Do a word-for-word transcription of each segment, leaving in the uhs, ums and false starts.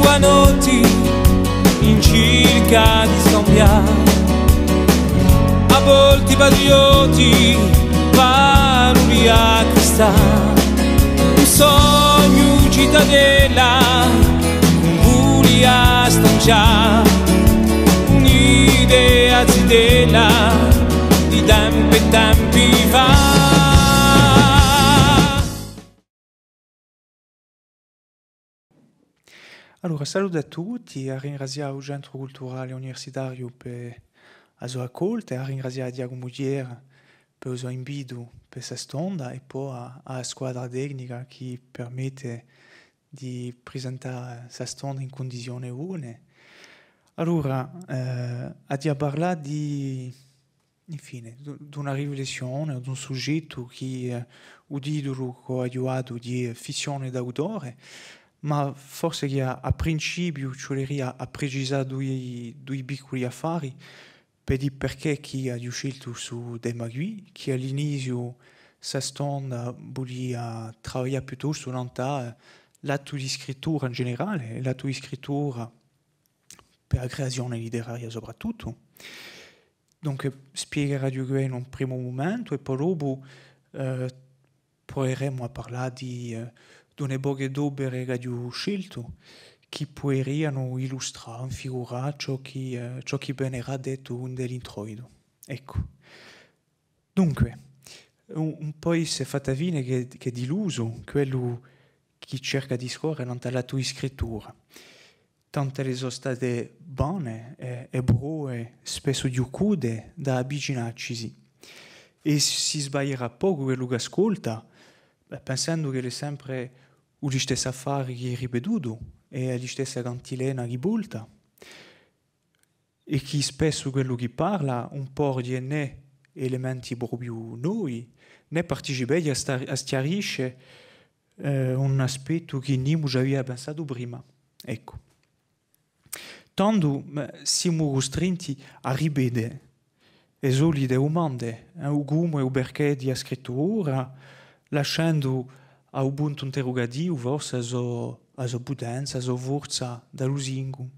Panotti in circa di scambià, a volti patriotti, paroli a cristà, un sognu citadella, un vulia stancià, un'idea zitella di tempi e tempi fa. Allora, salutu à tutti, à ringrazià u Centru Culturale Universitariu per a so accolta, è à ringrazià à Ghjacumu Thiers per u so invitu per sta stonda, è po à, à a squadra tecnica chì permette di prisentà sta stonda in cundizione bune. Allora, eh, aghju da parlà di Infine, d-, d'una riflessione o d'un sughjettu chì, eh, u titulu ch'aghju datu hè Fizione d'autore, ma forse chì à, à principiu ci vuleria à precisà dui, dui picculi affari, per dì perchè chì aghju sceltu stu tema quì, chì à l'iniziu sta stonda vulia travaglià piuttostu nant'à, eh, l'attu di scrittura in generale, è l'attu di scrittura per a creazione litteraria soprattuttu. Dunque, spiegherà di què in un primu mumentu è po dopu, eh, pruveremu à parlà di, eh, d'une poche d'opere ch'aghju sceltu, chì puderianu illustrà, infigurà ciò chì, eh, ciò chì venerà dettu in l'introitu. Eccu. Dunque, un, ùn pò esse fatta fine chè, chè dilusu quellu chì cerca di scorre nant'à l'attu di scrittura. Tant'elle sò state vane è, è prove spessu ghjucude da avvicinaccisi. È si sbaglierà pocu quellu ch'ascolta, eh, pensendu ch'ellu hè sempre u listessu affare chì hè ripetutu è a listessa cantilena chì volta. È chì spessu quellu chì parla ùn porghje nè elementi propiu novi, nè participeghje à sta-, à schjarisce, eh, un aspettu chì nimu ci avia pensatu prima. Eccu. Tandu, ma, simu custrinti à ripete e solite dumande, eh, u cumu è u perchè di a scrittura, lascendu à u puntu interrugativu forse a so, a so putenza, a so forza da lusingu.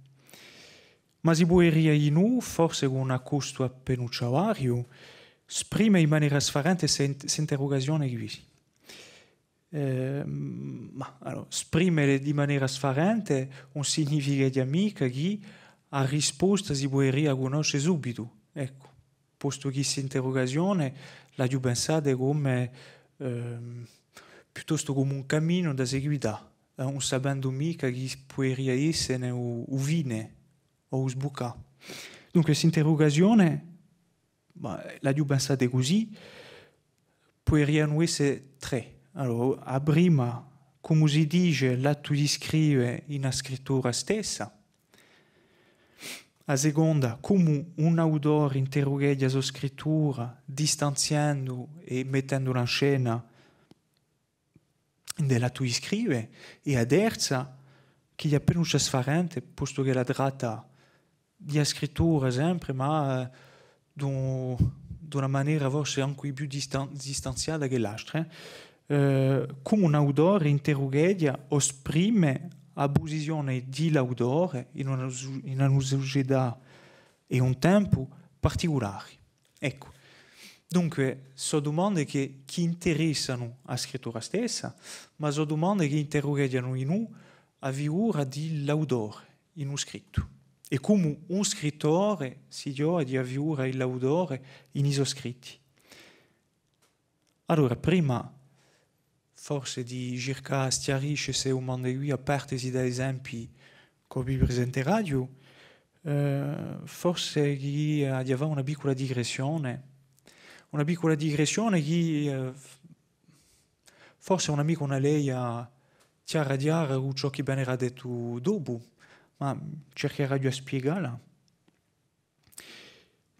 Ma si puderia dinù, forse cù un accostu appinuccia variu, sprime in manera sfarente sta in-, sta interrugazione quì. Eh, ma, allora, sprimele di manera sfarente ùn significheghja micca chì a risposta si puderia cunnosce subitu. Eccu, postu chì sta interrugazione l'aghju pensata cum'è, ehm, piuttostu cum'è un caminu da seguità, eh, ùn sapendu micca chì puderia essene u, u fine o u sbuccà. Dunque, sta interrugazione, ma, eh, l'aghju pensata cusì, puderianu esse trè. Allora, a prima, cumu si dice l'attu di scrive in a scrittura stessa? A seconda, cumu un autore interrugheghja a so scrittura, distanziendu è mettendula in scena in l'attu di scrive, è a terza, chì hè appinuccia sfarente, postu ch'ella tratta di a scrittura sempre, ma, eh, d'un-, d'una manera forse ancu più distan-, distanziata chè l'altre, eh, cumu un autore interrugheghja o sprime a pusizione di l'autore in una su-, in una sucetà è un tempu particulari. Eccu. Dunque, sò dumande chì, chì interessanu a scrittura stessa, ma sò dumande chì interrugheghjanu dinù a figura di l'autore in u scrittu. È cumu un scrittore si ghjova di a figura di l'autore in i so scritti. Allora, prima forse di circà à schjarisce ste dumande quì, à partesi da esempi ch'o vi presenteraghju, eh, forse chì aghju da fà una piccula digressione, una piccula digressione chì, eh, forse ùn hè micca una leia chjara chjara cù ciò chì venerà dettu dopu, ma circheraghju à spiegalla.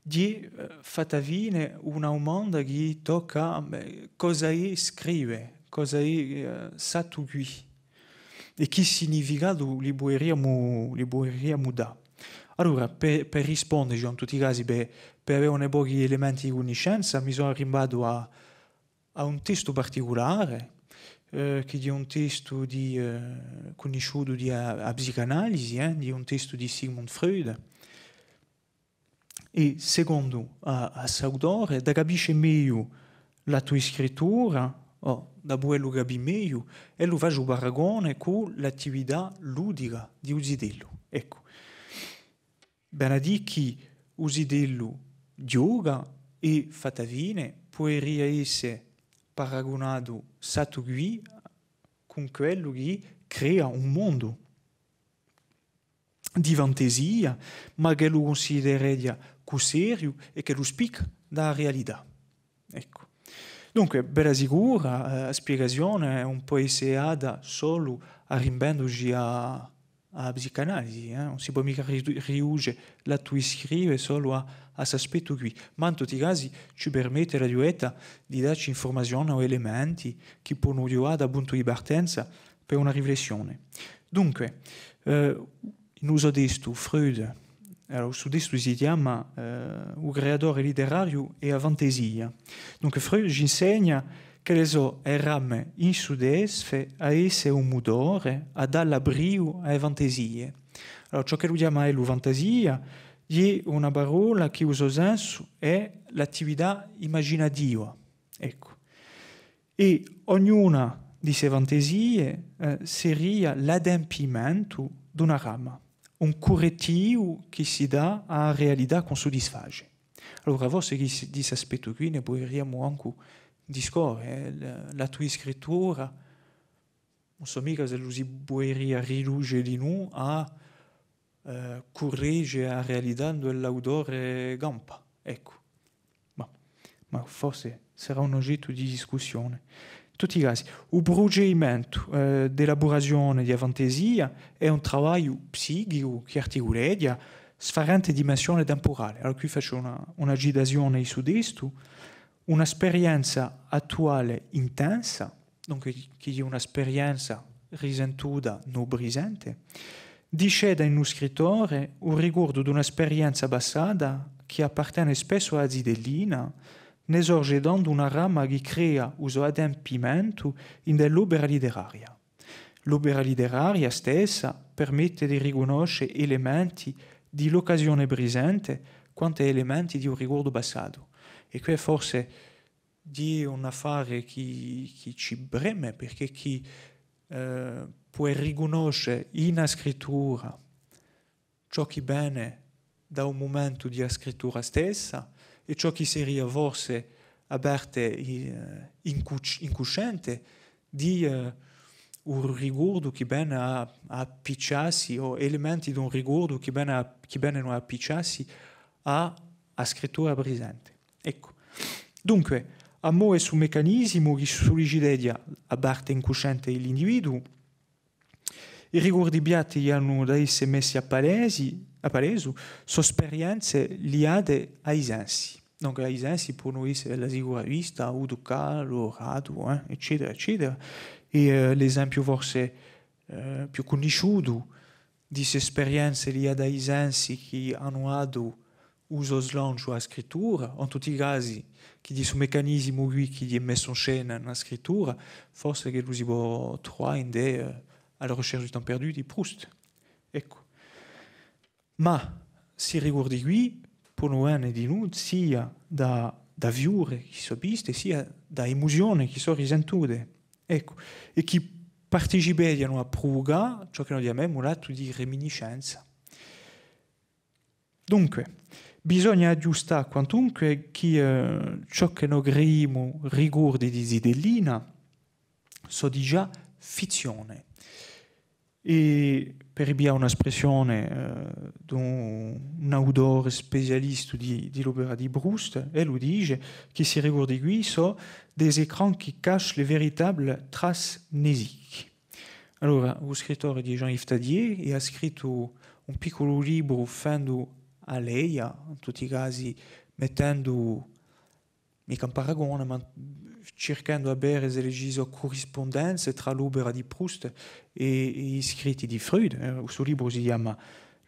Ghjè, eh, fatta fine una dumanda chì tocca, eh, cosa hè scrive, cosa hè, eh, st'attu quì, è chì significatu li puderiamu, li puderiamu dà. Allora, per, per rispondeci, in tutti i casi, per, per avè un pocu d'elementi di cunniscenza, mi sò arrimbatu à, à un testu particulare, eh, chì hè un testu di, eh, cunnisciutu di a, a psicanalisi, eh, di un testu di Sigmund Freud. È secondu à, à st'autore, da capisce megliu l'attu di scrittura, o da pudellu capì megliu, ellu face u paragone cù l'attività ludica di u zitellu. Eccu. Vene à dì chì u zitellu ghjoca è, fatta fine, puderia esse paragunatu st'attu quì cun quellu chì crea un mondu di fantasia, ma ch'ellu cunsidereghja cù seriu è ch'ellu spicca da a realità. Eccu. Dunque, bella sicura, eh, a spiegazione ùn pò esse data solu arrimbenduci à, à a psicanalisi, eh? Ùn si pò micca ri-, riduce l'attu di scrive solu à, à st'aspettu quì. Ma in tutti i casi ci permette, a ghjuvetta, di dacci infurmazione o elementi chì ponu ghjuvà da puntu di partenza per una riflessione. Dunque, eh, in u so testu, Freud, allora, stu testu si chjama, eh, U creatore litterariu è a fantasia. Dunque, Freud ci insegna ch'elle sò e rame in sudesfe à esse un mutore, à dà l'abbriu à e fantasie. Allora, ciò ch'ellu chjama ellu fantasia, hè una parolla chì u so sensu hè l'attività imaginativa. Eccu. È ognuna di ste fantasie, eh, seria l'adempimentu d'una rama, un currettivu chì si dà à a realità ch'ùn suddisface. Allora, forse chì s-, di st'aspettu quì ne puderiamu ancu discorre, eh, l-, l'attu di scrittura, ùn sò micca s'ellu si puderia riduce dinù à, eh, currege a realità induve l'autore campa. Eccu. Ma, ma forse sarà un ogettu di discussione. In tutti i casi, u prucedimentu, eh, d'elaburazione di a fantasia hè un travagliu psichicu chì articuleghja sfarente dimensione tempurale. Allora, quì facciu una, una citazione di stu testu, una sperienza attuale intensa, dunque, chì hè una sperienza risentuta in u prisente, disceta in u scrittore u ricordu d'una sperienza passata chì appartene spessu à a zitellina, ne sorge tandu una rama chì crea u so adempimentu ind'è l'opera literaria. L'opera literaria stessa permette di ricunnosce elementi di l'occasione prisente quant'è elementi di un ricordu passatu. È quì forse hè un affare chì, chì ci preme, perchè chì, eh, pò ricunnosce in a scrittura ciò chì vene da un mumentu di a scrittura stessa è ciò chì seria forse a parte, eh, incus-, incuscente di, eh, un ricordu chì vene à, à appicciassi, o elementi d'un ricordu chì vene à, chì venenu à appicciassi à a scrittura prisente. Eccu. Dunque, à move stu meccanisimu chì sulliciteghja a parte incuscente di l'individuu, i ricordi piatti chì anu da esse messi à palesi, à palesu, sò sperienze liate à i sensi. Dunque, i sensi ponu esse a sicura vista, u tuccà, l'odoratu, eh, eccetera, eccetera. È, eh, l'esempiu forse, eh, più cunnisciutu di ste sperienze liate à i sensi chì anu datu u so slanciu à a scrittura, o in tutti i casi, chì di stu meccanisimu quì chì hè messu in scena in a scrittura, forse ch'ellu si pò truvà ind'è, eh, À la recherche du temps perdu di Proust. Eccu. Ma sti ricordi quì ponu vene dinù sia da, da fiure chì sò viste, sia da emuzione chì sò risentute. Eccu. È chì participeghjanu à pruvucà ciò chì no chjamemu l'attu di reminiscenza. Dunque, bisogna aghjustà quantunque chì, eh, ciò chì no creimu ricordi di zitellina sò digià fizzione. È per ripiglià una spressione, eh, d'un, un autore specialistu di, di l'opera di Proust, ellu dice chì sti ricordi quì sò des écrans qui cachent les véritables traces mnésiques. Allora, u scrittore hè Jean-Yves Tadier è hà scrittu un picculu libru fendu a leia, in tutti i casi mettendu micca un paragone, ma circhendu à vede s'ellu ci sò currispundenze trà l'opera di Proust è, è i scritti di Freud, eh, u so libru si chjama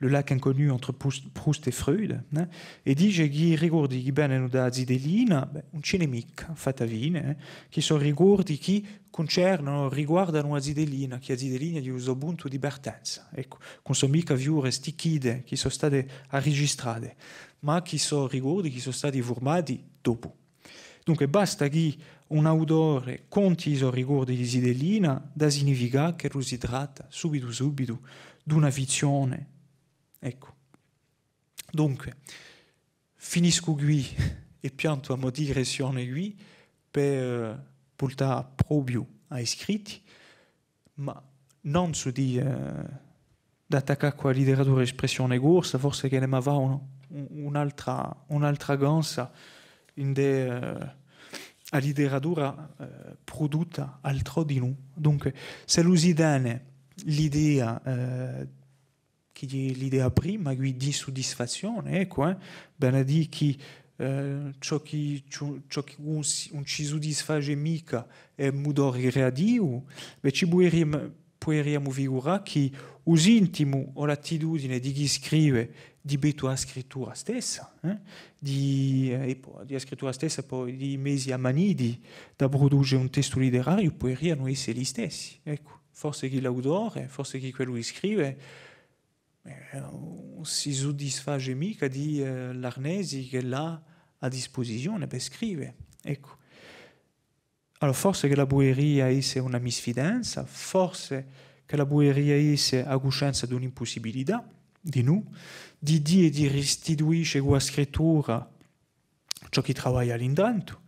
Le lac inconnu entre Proust, Proust et Freud, eh, è dice chì i ricordi chì venenu da a zitellina, bè, ùn ci n'hè micca, fatta fine, eh, chì sò ricordi chì cuncernenu, riguardanu a zitellina, chì a zitellina hè u so puntu di partenza, eccu, chì ùn sò micca fiure sticchite chì sò state arregistrate, ma chì sò ricordi chì sò stati furmati dopu. Dunque, basta chì un autore conti i so ricordi di zitellina, da significà ch'ellu si tratta, subitu subitu, d'una fizzione. Eccu. Dunque, finiscu quì è piantu a mo digressione quì per, eh, vultà propiu à i scritti, ma ùn sò di, eh, d'attaccà cù a literatura d'espressione corsa, forse chì n'emu à fà un, un, un'altra, un'altra canza indè, eh, a literatura, eh, prudotta altrò dinù. Dunque, s'ellu si tene l'idea, eh, chì hè l'idea prima, quì d'insuddisfazione, eccu, eh, vene à dì chì, eh, ciò chì, ciò, ciò chì ùn si, ùn ci suddisface micca hè un mutore creativu, bè, ci puderiamu, puderiamu figurà chì u sintimu o l'attitudine di chì scrive di pettu à a scrittura stessa, eh, di, eh, è po, di a scrittura stessa, po di i mezi ammaniti da pruduce un testu literariu, puderianu esse listessi. Eccu, forse chì l'autore, forse chì quellu chì scrive, eh, ùn si suddisface micca di, eh, l'arnesi ch'ellu hà à dispusizione per scrive. Eccu. Allora, forse ch'ella puderia esse una misfidenza, forse ch'ella puderia esse a cuscenza d'un'impussibilità, dinù, di dì è di ristituisce cù a scrittura ciò chì travaglia à l'indrentu,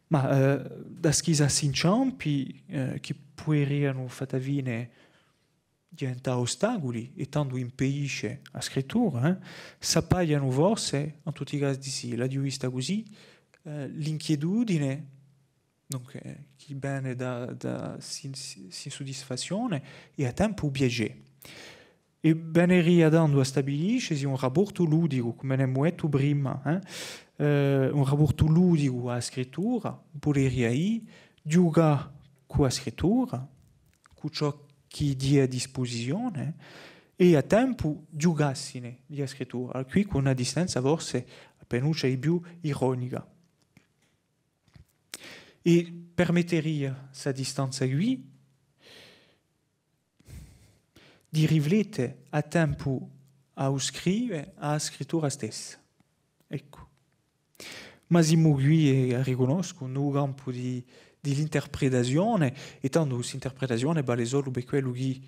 ma, eh, da chì s'è sti inciampi, eh, chì puderianu fatta fine diventà ostaculi è tandu impedisce a scrittura, eh, s'appaghjanu forse, in tutti i casi, l'aghju vista cusì, eh, l'inquietudine, dunque, chì vene da, da s'in-, s'insuddisfazione è à tempu u piacè. È veneria tandu à stabiliscesi un raportu ludicu, cum'è n'emu dettu prima, eh? Eh, un raportu ludicu à a scrittura, puderia dì, ghjucà cù a scrittura, cù ciò chì hè à dispusizione, è à tempu ghjucassine di a scrittura, quì cù una distanza forse appinuccia di più ironica. È permetteria sta distanza quì di riflette à tempu à u scrive, à a scrittura stessa. Eccu. Ma simu quì, è a ricunnoscu, in u campu di, di l'interpretazione, è tandu st'interpretazione vale solu per quellu chì,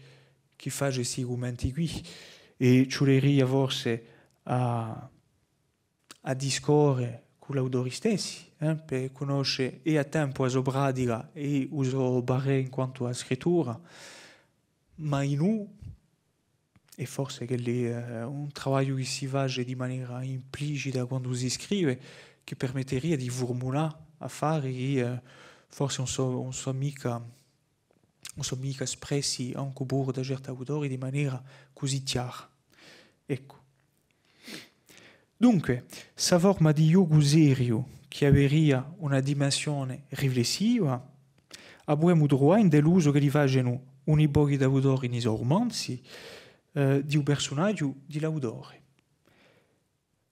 chì face sti cumenti quì, è ci vuleria forse à, à discorre cù l'autori stessi, eh, per cunnosce è à tempu a so pratica è u so parè in quantu à a scrittura, ma in u È forse chì hè, eh, un travagliu chì si face di manera implicita quandu si scrive, chì permetteria di furmulà affari chì, eh, forse ùn sò, ùn sò micca, ùn sò micca espressi ancu puru da certi autori di manera cusì chjara. Eccu. Dunque, sta forma di ghjocu seriu chì averia una dimensione riflessiva, a pudemu truvà indè l'usu ch'elli facenu uni pochi d'autori in i so rumanzi, eh, di u persunaghju di l'autore.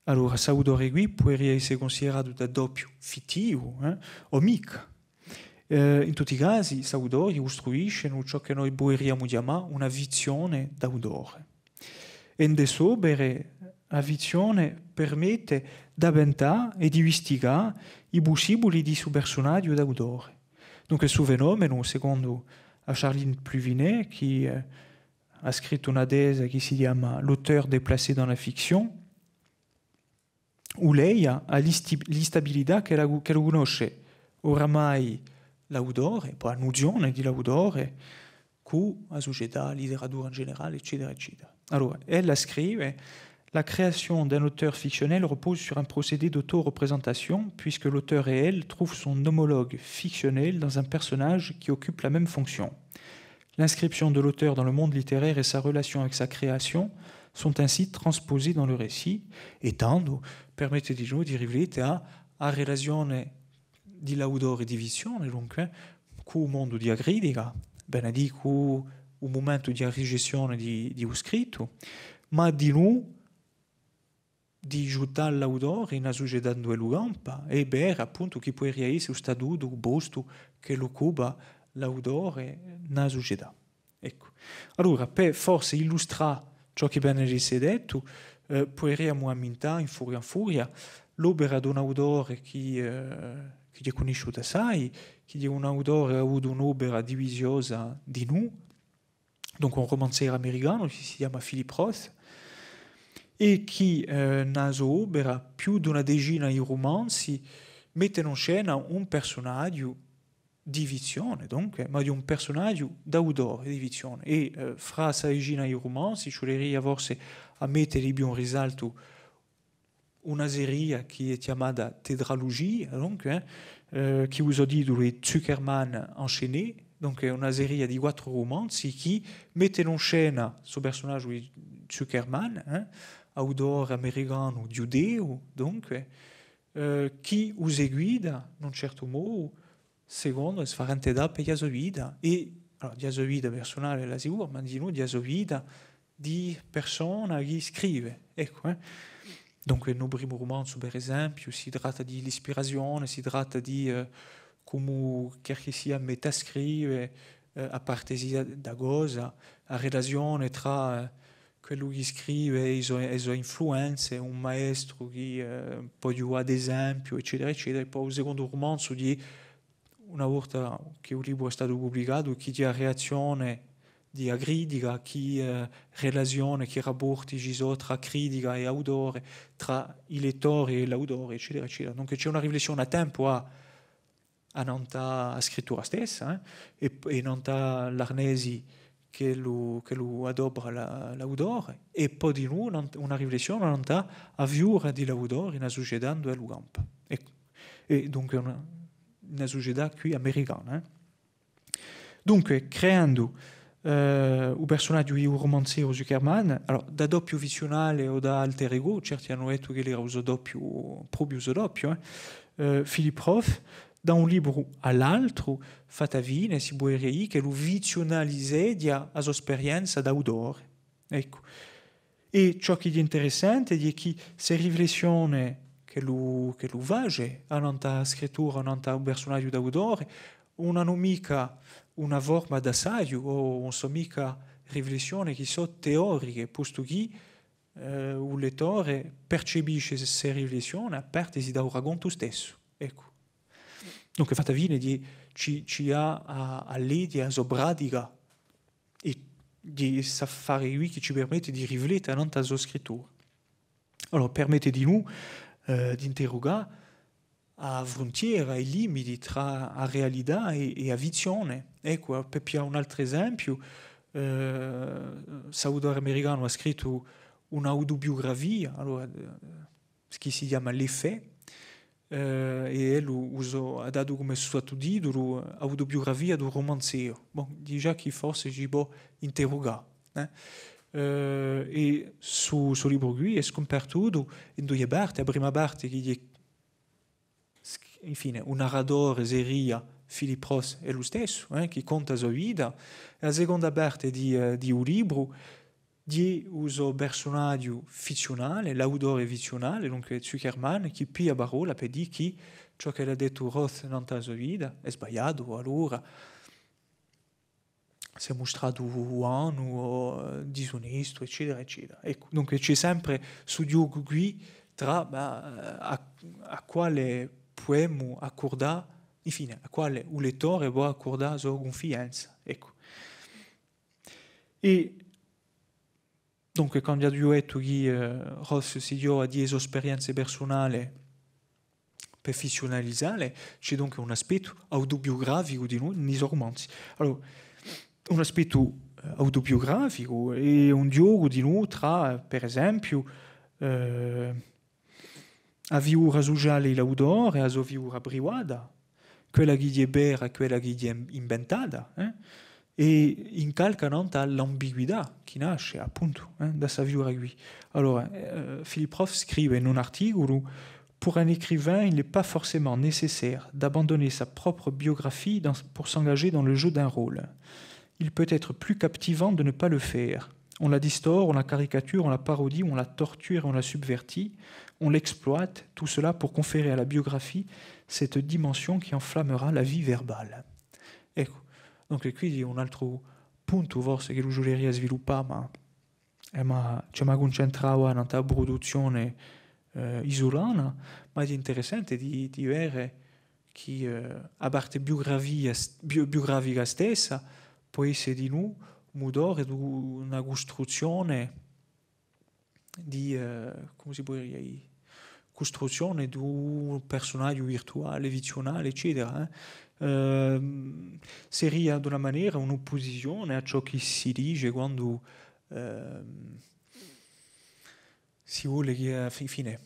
Allora, st'autore quì puderia esse cunsideratu da doppiu fittivu, eh, o micca. Eh, in tutti i casi, st'autori custruiscenu ciò chì noi puderiamu chjamà una fizzione d'autore. È indè st'opere, a fizzione permette d'avventà è di vistigà i pussibuli di stu persunaghju d'autore. Dunque, stu fenomenu, secondu à Charline Pluvinet, chì, eh, hà scrittu una tesa chì si chjama L'auteur déplacé dans la fiction, u leia à l'isti-, l'istabilità ch'ella, ch'ellu cunnosce oramai l'autore, po a nuzione di l'autore, cù a sucetà, a literatura in generale, eccetera, eccetera. Allora, ella scrive: La création d'un auteur fictionnel repose sur un procédé d'auto-représentation, puisque l'auteur réel trouve son homologue fictionnel dans un personnage qui occupe la même fonction. L'inscription de l'auteur dans le monde littéraire et sa relation avec sa création sont ainsi transposées dans le récit, è tandu permette dinù di riflette à a relazione di l'autore di fizzione, dunque, cù u mondu di a critica, vene à dì cù u mumentu di a ricezzione di, di u scrittu, ma dinù di ghjuttà l'autore in a sucetà induve ellu campa, è per appuntu chì puderia esse u statutu, u postu ch'ellu occupa l'autore in a sucetà. Eccu. Allora, per forse illustrà ciò chì vene di esse dettu, eh, puderiamu ammintà in furia in furia l'opera d'un autore chì, eh, chì hè cunnisciutu assai, chì hè un autore chì hà avutu un'opera diviziosa dinù, dunque un rumanzeru americanu chì si chjama Philip Roth, è chì, eh, in a so opera, più d'una decina di rumanzi, mette in scena un persunagiu di fizzione, dunque, ma di un persunagiu d'autore di fizzione. È, eh, fra sta decina di rumanzi, ci vuleria forse à mette di più in risaltu una seria chì hè chjamata Tetralugia, dunque, eh, chì u so titulu hè Zuckerman enchaîné, dunque hè una seria di quattru rumanzi chì mette in scena stu persunagiu di Zuckerman, eh, autore americanu ghjudeu, dunque, eh, chì u seguita, in un certu modu, secondu e sfarente tappe di a so vita, è, allora, di a so vita persunale, hè sicuru, ma dinù di a so vita di persona chì scrive. Eccu, eh. Dunque, in u primu rumanzu, per esempiu, si tratta di l'ispirazione, si tratta di, eh, cumu chì sia mette à scrive, eh, à partesi da, da cosa, a relazione trà, eh, quellu chì scrive è i so, è i so influenze, un maestru chì, eh, pò ghjuvà d'esempiu, eccetera, eccetera. È po u secondu rumanzu di una volta chì u libru hè statu publicatu, chì ci hè a reazzione di a critica, chì, eh, relazione, chì rapporti ci sò trà critica è autore, trà i lettori è l'autore, eccetera, eccetera. Dunque ci hè una riflessione à tempu à, annant'à a scrittura stessa, eh, è, è annant'à l'arnesi ch'ellu, ch'ellu adopra la, l'autore, è po dinù una, una riflessione annant'à a figura di l'autore in a sucetà induve ellu campa. Eccu. È dunque una, una sucetà quì americana, eh. Dunque, creandu, eh, u persunagiu di u rumanzeru Zuckerman, allora, da doppiu fizziunale o da alter ego, certi anu dettu ch'ellu era u so doppiu, propiu u so doppiu, eh, eh, Philip Roth, da un libru à l'altru, fatta fine, si puderia dì ch'ellu fizziunalizeghja a so sperienza d'autore. Eccu. È ciò chì hè interessante hè chì ste riflessione ch'ellu, ch'ellu face, annant'à a scrittura, annant'à un persunagiu d'autore, ùn anu micca una forma d'assaghju, o ùn sò micca riflessione chì sò teoriche, postu chì, eh, u lettore percepisce ste riflessione à partesi da u racontu stessu. Eccu. Dunque, fatta fine, di, ci, ci hà à, à leghje a so pratica è di st'affare quì chì ci permette di riflette annant'à a so scrittura. Allora, permette dinù, eh, d'interrugà a fruntiera, i limiti trà a realità è, è a fizzione. Eccu, per piglià un altru esempiu, eh, st'autore americanu hà scrittu un'autobiugrafia, allora, eh, chì si chjama Les Faits, eh, è ellu u so, hà datu cum'è suttutitulu, eh, Autobiugrafia d'un rumanzeru. Bon, digià chì forse ci pò interrugà, eh. Eh, è stu, stu libru quì hè scumpartutu in duie parti, a prima parte chì hè, sc-, infine, u narratore seria Philip Roth ellu stessu, eh, chì conta a so vita, è a seconda parte di, eh, di u libru, di u so persunagiu fizziunale, l'autore fizziunale, dunque Zuckerman, chì piglia a parolla per dì chì ciò ch'ellu hà dettu Roth nant'à a so vita hè sbagliatu, o allora s'hè mustratu vanu o, eh, disonestu, eccetera, eccetera. Eccu, dunque ci hè sempre stu ghjocu quì trà, ma, eh, à, à quale pudemu accurdà, infine, à quale u lettore pò accurdà a so cunfidenza. Eccu. È dunque, quandu aghju dettu chì, eh, Roth si ghjova di e so sperienze persunale per fizziunalizà, ci hè dunque un aspettu autobiugraficu dinù, in i so rumanzi. Allora, un aspettu, eh, autobiugraficu è un ghjocu dinù trà, per esempiu, eh, a figura suciale di l'autore, a so figura privata, quella chì hè vera è quella chì hè inventata, eh? È incalca nant'à l'ambiguità chì nasce, appuntu, eh, da sta figura quì. Allora, eh, Philip Roth scrive in un articulu: Pour un écrivain, il n'est pas forcément nécessaire d'abandonner sa propre biographie dans, pour s'engager dans le jeu d'un rôle. Il peut être plus captivant de ne pas le faire. On la distord, on la caricature, on la parodie, on la torture, on la subvertit, on l'exploite, tout cela pour conférer à la biographie cette dimension qui enflammera la vie verbale. Eccu, dunque quì hè un altru puntu forse ch'ellu ci vuleria sviluppà, ma, eh, ma ci emu à cuncentrà nant'à a pruduzzione, eh, isulana, ma hè interessante di, di vede chì, eh, a parte biugrafia s-, biu-, biugrafica stessa pò esse dinù mutore d'una custruzzione di, eh, cumu si puderia dì, custruzzione d'un persunaghju virtuale, fizziunale, eccetera, eh. Ehm, seria d'una manera un'oppusizione à ciò chì si dice quandu, ehm, si vole chì, eh, fi-, infine,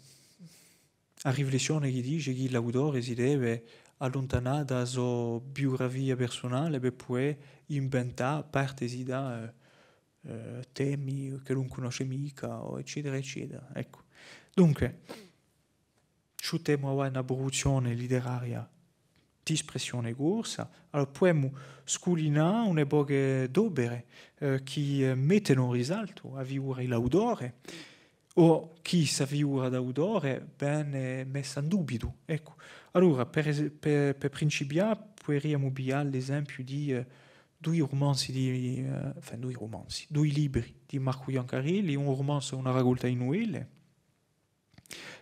a riflessione chì dice chì l'autore si deve alluntanà da a so biugrafia persunale per pudè inventà, partesi da, eh, eh, temi ch'ellu ùn cunnosce micca, o eccetera, eccetera. Eccu. Dunque, ci trovemu avà una pruduzzione litteraria d'espressione corsa, allora pudemu sculinà un pocu d'opere, eh, chì, eh, mettenu in risaltu a figura di l'autore, o chì sta figura d'autore vene messa in dubitu. Eccu. Allora, per es-, per, per principià, puderiamu piglià l'esempiu di, eh, dui rumanzi di, eh, enfin, dui rumanzi, dui libri di Marcu Iancarelli, un rumanzu è una raccolta di nuvelle.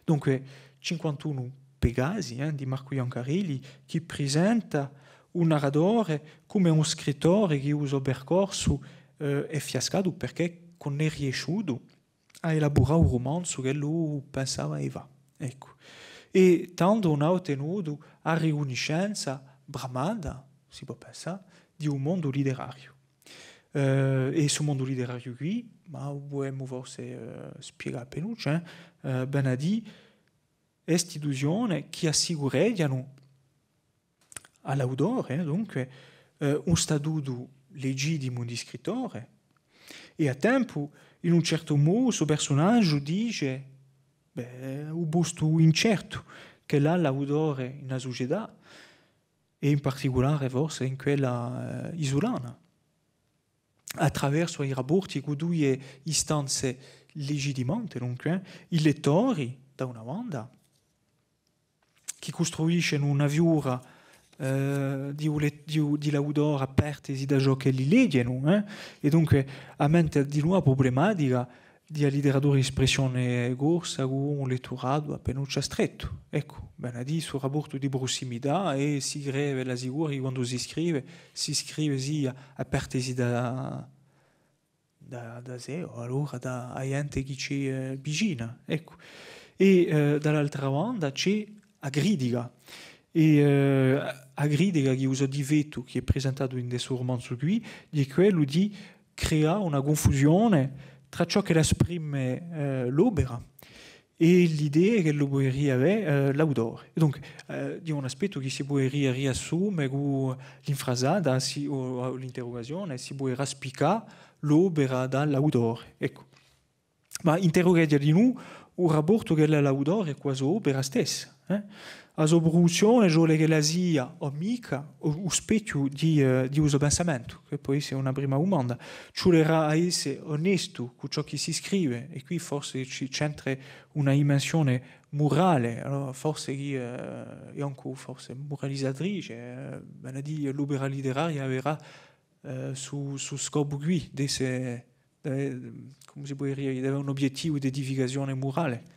Dunque, cinquantunu Pegasi, eh, di Marcu Iancarelli, chì prisenta un narratore cum'è un scrittore chì u so percorsu, eh, hè fiascatu perchè chì ùn hè riesciutu à elaburà u rumanzu ch'ellu pensava di fà. Eccu. È tandu ùn hà ottenutu a ricunniscenza bramata, si pò pensà, di u mondu litterariu. Eh, è stu mondu litterariu quì, ma u pudemu forse, eh, spiegà appinuccia, eh, eh, vene à dì, istituzione chì assicureghjanu à l'autore, eh, dunque, eh, un statutu legittimu di scrittore, è à tempu, in un certu modu, stu persunagiu dice, bè, u postu incertu ch'ellu hà l'autore in a sucetà, è in particulare forse in quella, eh, isulana, attraversu i rapporti cù duie istanze legittimante, dunque, eh, i lettori, da una banda, chì custruiscenu una figura, eh, di u le-, di u, di l'autore à partesi da ciò ch'elli leghjenu, eh, è dunque à mente dinù a prublematica di a litteratura d'espressione corsa cù un letturatu appinuccia strettu. Eccu, vene à dì stu rapportu di prussimità è si crede bella sicura chì quandu si scrive, si scrive sia à partesi da, da, da sè, o allora da a ghjente chì ci hè, eh, vicina, eccu. È, eh, da l'altra banda ci hè a critica. È, eh, a critica chì hè u so difettu chì hè prisentatu in stu rumanzu quì, hè quellu di creà una cunfusione trà ciò ch'ella esprime, eh, l'opera è l'idee ch'ellu puderia avè, eh, l'autore. È dunque, eh, hè un aspettu chì si puderia riassume cù l'infrasata, si, o, o l'interrugazione, si puderia spiccà l'opera da l'autore. Eccu. Ma interrughja dinù u rapportu ch'ellu hà l'autore cù a so opera stessa, eh? A so pruduzzione ci vole ch'ella sia, o micca, u, u spechju di, eh, di u so pensamentu, chì pò esse una prima dumanda. Ci vulerà à esse onestu cù ciò chì si scrive, è quì forse ci, c'entre una dimensione murale, allora forse chì, eh, hè ancu forse muralizatrice, eh, vale à dì l'opera litteraria averà, eh, stu, stu scopu quì, d'esse, eh, cumu si puderia dì, d'avè un obiettivu d'edificazione murale.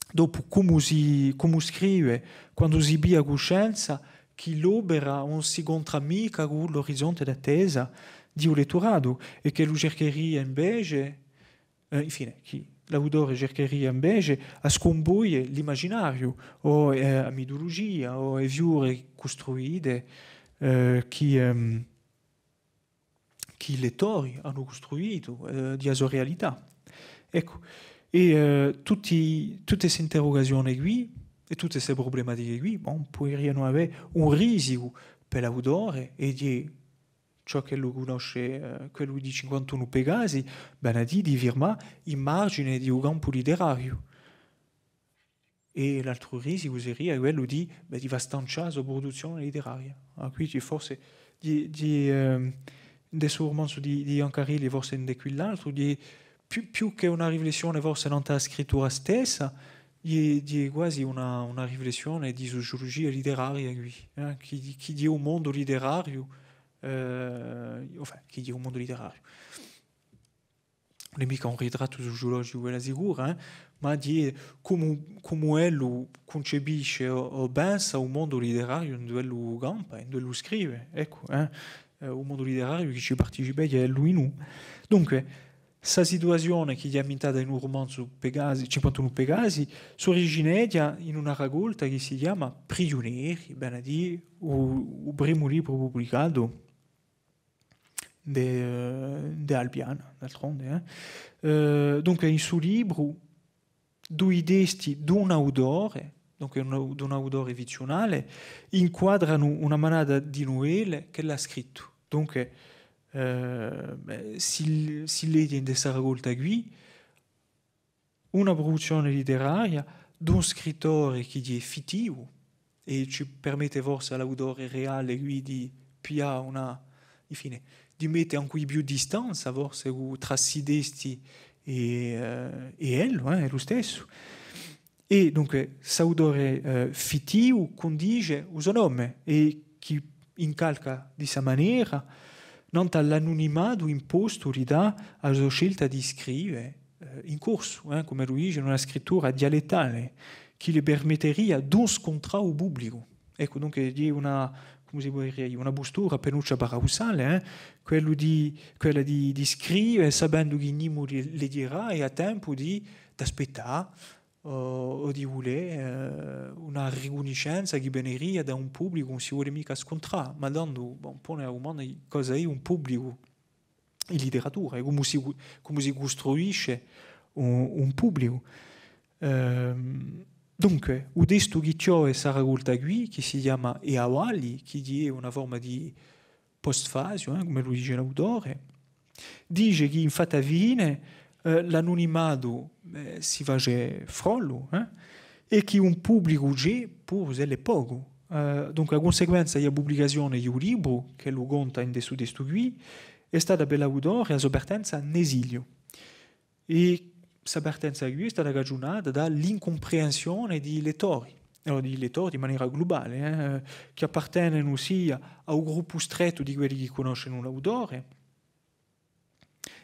Dopu, cumu si, cumu scrive, quandu si piglia cuscenza chì l'opera ùn si contra micca cù l'orizonte d'attesa di u letturatu è ch'ellu cercheria invece, eh, infine, chì l'autore cercheria invece à scumpoie l'imaginariu, o, eh, a mitulugia, o e figure custruite, eh, chì, ehm, chì i lettori anu custruitu, eh, di a so realità. Eccu, è, eh, tutti, tutte ste interrugazione quì, è tutte ste prublematiche quì, bon, puderianu avè un risicu per l'autore, è di ciò ch'ellu cunnosce, eh, quellu di cinquantunu Pegasi, vale à dì di firmà in margine di u campu litterariu. È l'altru risicu seria quellu di, bè, di fà stancià a so pruduzzione litteraria. Ah, quì ci hè forse di, di, ehm, in stu rumanzu di, di Iancarelli, forse in quill'altru, hè più, più chè una riflessione forse nant'à a scrittura stessa, hè, hè quasi una, una riflessione di suciulugia literaria quì, eh, chì, chì hè u mondu literariu, eh, enfin, chì hè u mondu literariu. Ùn hè micca un ritrattu suciulugicu, quella sicura, eh, ma hè cumu, cumu ellu cuncepisce o, o pensa u mondu literariu induve ellu campa, induve ellu scrive, eccu, eh, eh, u mondu literariu chì ci participeghja ellu in u. Dunque, sta situazione chì hè ammintata in u rumanzu Pegasi, cinquantunu Pegasi, s'urigineghja in una racolta chì si chjama Prigiuneri, vale à dì u, u primu libru publicatu di, eh, di Albiana, d'altronde, eh. Eh, dunque, in stu libru, dui testi d'un autore, dunque un, d'un autore fizziunale, inquadranu una manata di nuvelle ch'ellu hà scrittu. Dunque, eh, si, si leghje in sta racolta quì, una pruduzzione literaria d'un scrittore chì hè fittivu, è ci permette forse à l'autore reale quì di piglià una, infine, di mette ancu più distanza forse cù, trà sti testi è, eh, è ellu, eh, hè u stessu. È dunque, st'autore, eh, fittivu cundice u so nome è chì incalca di sta manera, nant'à l'anunimatu impostu li dà à a so scelta di scrive, eh, in corsu, eh, cum'ellu dice, in una scrittura dialettale, chì li permetteria d'ùn scuntrà u publicu. Eccu, dunque, hè una, cumu si pò dì, una pustura appinuccia paradussale, eh, quellu di, quella di, di scrive sapendu chì nimu li, li leghjerà è hà tempu di, d'aspettà, o, o di vulè, eh, una ricunniscenza chì veneria da un publicu chì ùn si vole micca scuntrà, ma tandu, bon, pone a dumanda di cosa hè un publicu in literatura è cumu si, cumu si custruisce un, un publicu. Ehm, dunque, u testu chì chjode sta racolta quì, chì si chjama E avali, chì hè una forma di postfazium, eh, cum'ellu dice l'autore, dice chì in fatta fine, eh, l'anunimatu, eh, si face frollu, eh, è chì un publicu ci hè, puru s'ellu hè pocu. Eh, dunque, a cunsequenza di a publicazione di u libru, ch'ellu conta in stu testu quì, hè stata per l'autore a so partenza in esiliu. È sta partenza quì hè stata cagiunata da l'incumpriensione di i lettori, o di i lettori di manera glubale, eh, chì appartenenu sia à u gruppu strettu di quelli chì cunnoscenu l'autore,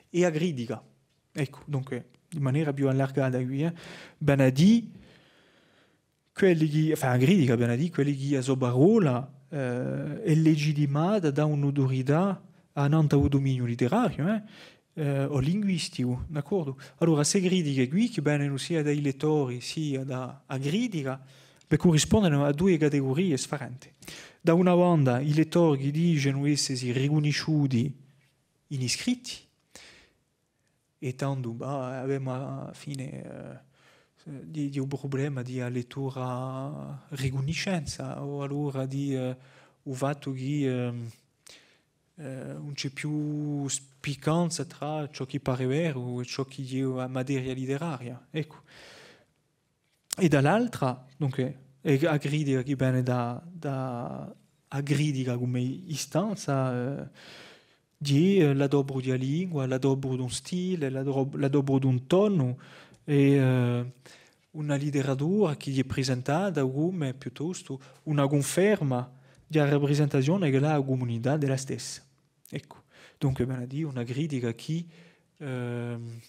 è a critica. Eccu, dunque, di manera più allargata quì, eh, vale à dì, quelli chì, enfin, a critica, vale à dì, quelli chì a so parolla, eh, hè legittimata da un'auturità annant'à u duminiu literariu, eh, eh, o linguisticu, d'accordu? Allora, ste critiche quì, chì venenu sia da i lettori, sia da a critica, bè, currispondenu à duie categurie sfarente. Da una banda, i lettori chì dicenu essesi ricunnisciuti in i scritti, è tandu, bah, avemu à a fine, eh, di, di u prublema di a lettura ricunniscenza, o allora di, eh, u fattu chì, ehm, eh, ùn ci hè più spiccanza trà ciò chì pare veru è ciò chì hè a materia literaria. Eccu. È da l'altra, dunque, hè a critica chì vene da, da a critica cum'è istanza, eh, di, eh, l'adopru di a lingua, l'adopru d'un stile, l'adro-, l'adopru d'un tonu, è, eh, una literatura chì hè prisentata cum'è piuttostu una cunferma di a raprisentazione ch'ella hà a cumunità d'ella stessa. Eccu. Dunque, vale à dì, una critica chì, ehm,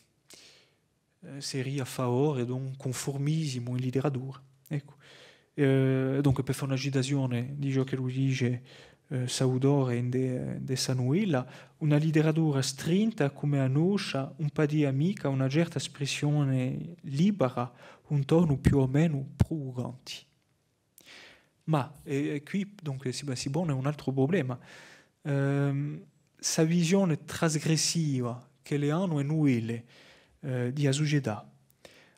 eh, seria à favore d'un cunfurmisimu in literatura. Eccu. Eh, dunque, per fà una citazione di ciò ch'ellu dice, eh, st'autore in de, de sta nuvella, una literatura strinta cum'è a noscia ùn patia micca una certa spressione libera, un tonu più o menu pruvucanti. Ma, è, è quì, dunque, si, si pone un altru prublema. Ehm, sta visione trasgressiva ch'elle anu e nuvelle, eh, di a sucetà,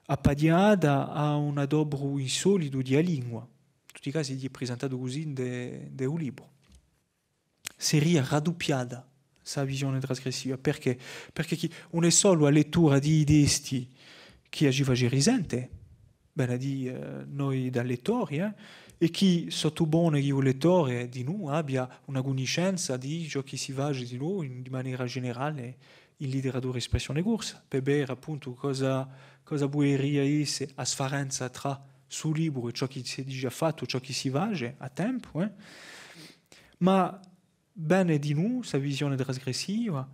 appaiata à un adopru insolitu di a lingua, in tutti i casi hè prisentatu cusì in de, de u libru. Seria radduppiata sta visione trasgressiva, perchè? Perchè chì ùn hè solu a lettura di i testi chì a ci face risente, vale à dì, eh, noi da lettori, eh, è chì sottupone chì u lettore dinù abbia una cunniscenza di ciò chì si face dinù in, di manera generale in literatura d'espressione corsa, per vede appuntu cosa, cosa puderia esse a sfarenza trà stu libru è ciò chì s'hè digià fattu, ciò chì si face à tempu, eh. Ma vene dinù sta visione trasgressiva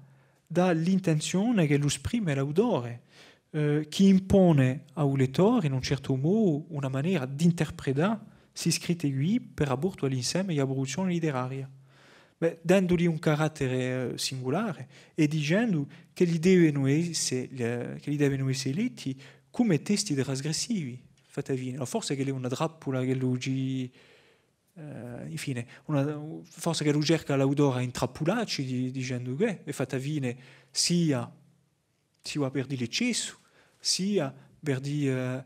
da l'intenzione ch'ellu sprime l'autore, eh, chì impone à u lettore, in un certu modu, una manera d'interpretà sti scritti quì per raportu à l'inseme di a pruduzzione literaria. Bè, danduli un carattere, eh, singulare è dicendu ch'elli devenu esse, eh, ch'elli devenu esse letti cum'è testi trasgressivi, fatta fine. O forse ch'ella hè una trappula ch'ellu ci, eh, infine, una, forse ch'ellu cerca l'autore à intrappullacci, di-, dicendu chì, è fatta fine, sia, sia per di l'eccessu, sia per di, eh,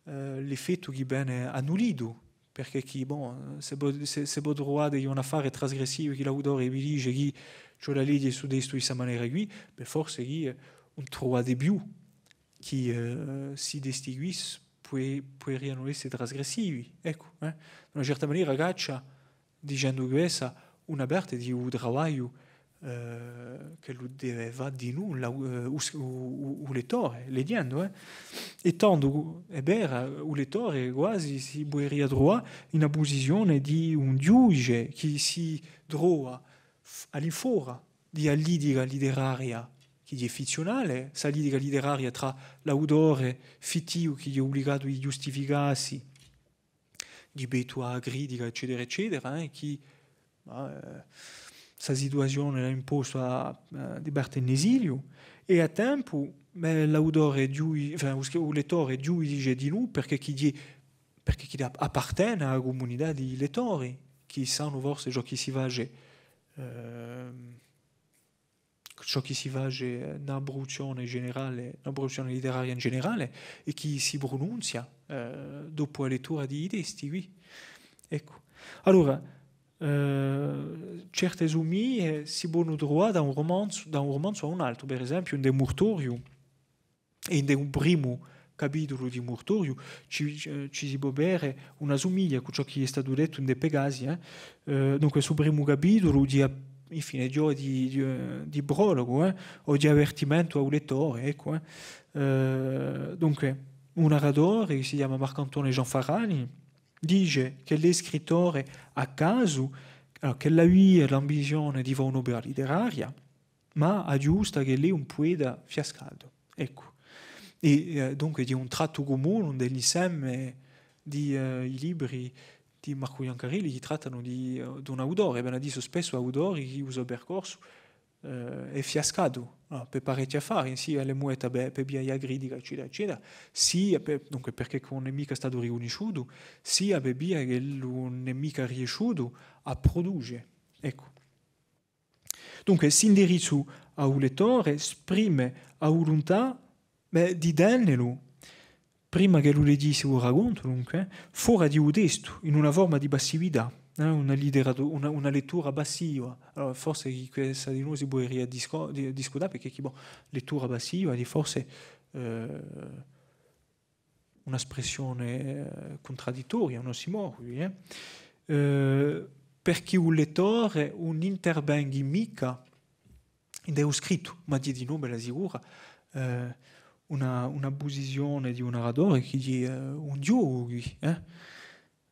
eh, l'effettu chì vene annullitu, perchè chì, bon, s'è vo, s'è, s'è vo truvate un affare trasgressivu chì l'autore vi dice chì ci hè da leghje stu testu di sta manera quì, bè, forse chì, eh, ùn truvate più chì, eh, sti testi quì s-, pue-, puderianu esse trasgressivi, eccu, eh. D'una certa manera caccia, dicendu quessa, una parte di u travagliu, eh, ch'ellu deve fà dinù, la, eh, u s-, u, u, u lettore, leghjendu, eh. È tandu, hè vera, u lettore quasi si puderia truvà in a pusizione di un ghjudice chì si trova f-, à l'infora di a litica literaria chì hè fizziunale, sta litica literaria trà l'autore fittivu chì hè ubligatu di ghjustificassi di pettu à a critica, eccetera, eccetera, eh, chì, eh, sta situazione l'hà impostu à, eh, di parte in esiliu, è à tempu, eh, l'autore ghjui-, enfin, u sc-, u lettore ghjudice dinù, perchè chì hè, perchè chì ap-, appartene à a cumunità di lettori, chì sanu forse ciò chì si face, ehm, ciò chì si face, eh, in a pruduzzione generale, in a pruduzzione literaria in generale, è chì si prununzia, eh, dopu a lettura di i testi, quì. Eccu. Allora, eh, certe sumiglie si ponu truvà da un rumanzu, da un rumanzu à un altru, per esempiu, in De Murtoriu, è in un primu capitulu di Murtoriu ci, ci, ci si pò vede una sumiglia cù ciò chì hè statu dettu in De Pegasi, eh. Eh, dunque, stu primu capitulu di, infine, di, di, di, eh, di prologu, eh, o di avvertimentu à u lettore, eccu, eh. Eh, dunque, un narratore chì si chjama Marc'Antone Gianfarani dice ch'ellu hè scrittore à casu, allora, ch'ellu avia l'ambizione di fà un'opera literaria, ma aghjusta ch'ellu hè un pueta fiascatu. Eccu. È, eh, dunque, hè un trattu cumunu di l'inseme di, eh, i libri di Marcu Biancarelli chì trattanu di, eh, d'un autore, vene à dì spessu autori chì u so percorsu, eh, hè fiascatu, nò, per parechji affari, sia l'hè mueta per, per via di a critica, eccetera, eccetera, sia per, dunque, perchè chì ùn hè micca statu ricunnisciutu, sia per via ch'ellu ùn hè micca riesciutu à pruduce. Eccu. Dunque, st'indirizzu à u lettore sprime a vuluntà, bè, di tenelu, prima ch'ellu leghjissi u racontu, dunque, fora di u testu, in una forma di passività, eh, una litteratu-, una, una lettura passiva. Allora, forse chì quessa dinù si puderia discu-, di-, discutà, perchè chì, bon, lettura passiva, hè forse, eh, una spressione, eh, cuntradittoria, un ossimorghiu, eh? Eh, perchè u lettore ùn intervenghi micca in u scrittu, ma hè dinù, bella sicura, eh, una, una pusizione di un narratore chì hè, eh, un ghjocu, eh?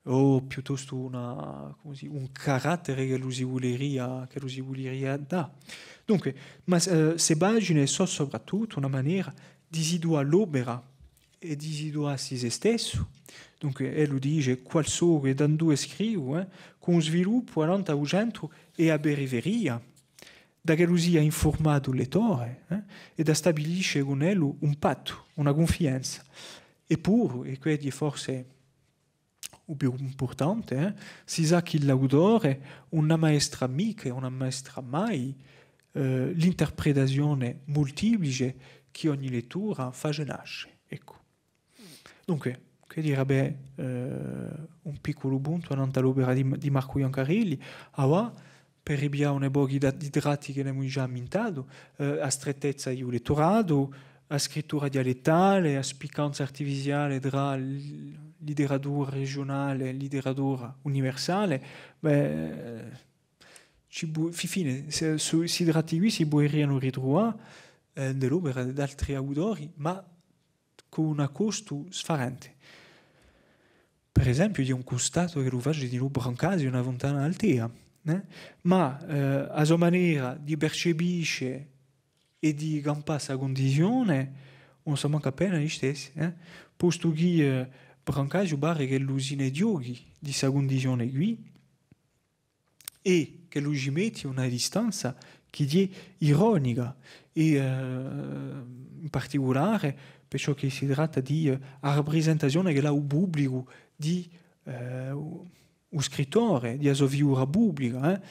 O piuttostu una, cumu si, un carattere ch'ellu si vuleria, ch'ellu si vuleria dà. Dunque, ma, eh, ste pagine sò soprattuttu una manera di situà l'opera è di situassi sè stessu. Dunque, ellu dice, qual sò chì, da induve scrivu, eh, cù un sviluppu annant'à u centru è à a periferia, da ch'ellu sia infurmatu u lettore, eh, è da stabilisce cun ellu un pattu, una cunfidenza. Eppuru, è quessu hè forse u più impurtante, eh, si sà chì l'autore ùn ammaestra micca, ùn ammaestra mai, eh, l'interpretazione multiplice chì ogni lettura face nasce. Eccu. Dunque, chì direbbe, eh, un picculu puntu annant'à l'opera di, di Marcu Biancarelli, avà, per ripiglià un pocu di, di tratti chì n'emu digià ammintatu, eh, a strettezza di u letturatu, a scrittura dialettale, a spiccanza artificiale trà l-, literatura regiunale è literatura universale, bè, ci pu-, fi-, fine, se, su, sti tratti quì si puderianu ritruvà, eh, in l'opera d'altri autori, ma cù un accostu sfarente. Per esempiu, hè un custatu chì lu face dinù Brancasiu in A Funtana d'Altea, eh? Ma, eh, a so manera di percepisce è di campà sta cundizione, ùn sò mancu appena listessi, eh? Postu chì, eh, Brancasiu pare ch'ellu si ne ghjochi di sta cundizione quì, è ch'ellu ci metti una distanza chì hè ironica, è, eh, in particulare per ciò chì si tratta di, eh, a raprisentazione ch'ellu hà u publicu di, eh, u, u scrittore, di a so figura publica, eh,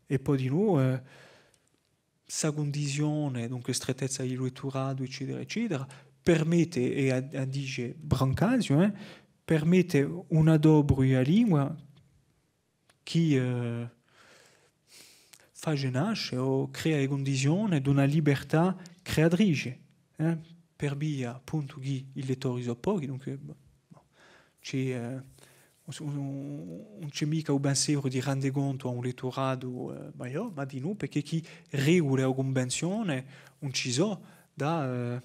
è po dinù, eh, sta cundizione, dunque, strettezza di letturatu, eccetera, eccetera, permette, è a, a dice Brancasiu, eh, permette un adopru di a lingua chì, eh, face nasce o crea e cundizione d'una libertà creatrice, eh, per via appuntu chì i lettori sò pochi, dunque, bon, ci, eh, ùn, ùn, ùn ci hè micca u penseru di rende contu à un letturatu, eh, maiò, ma dinù, perchè chì regule o cunvenzione ùn ci sò da, eh,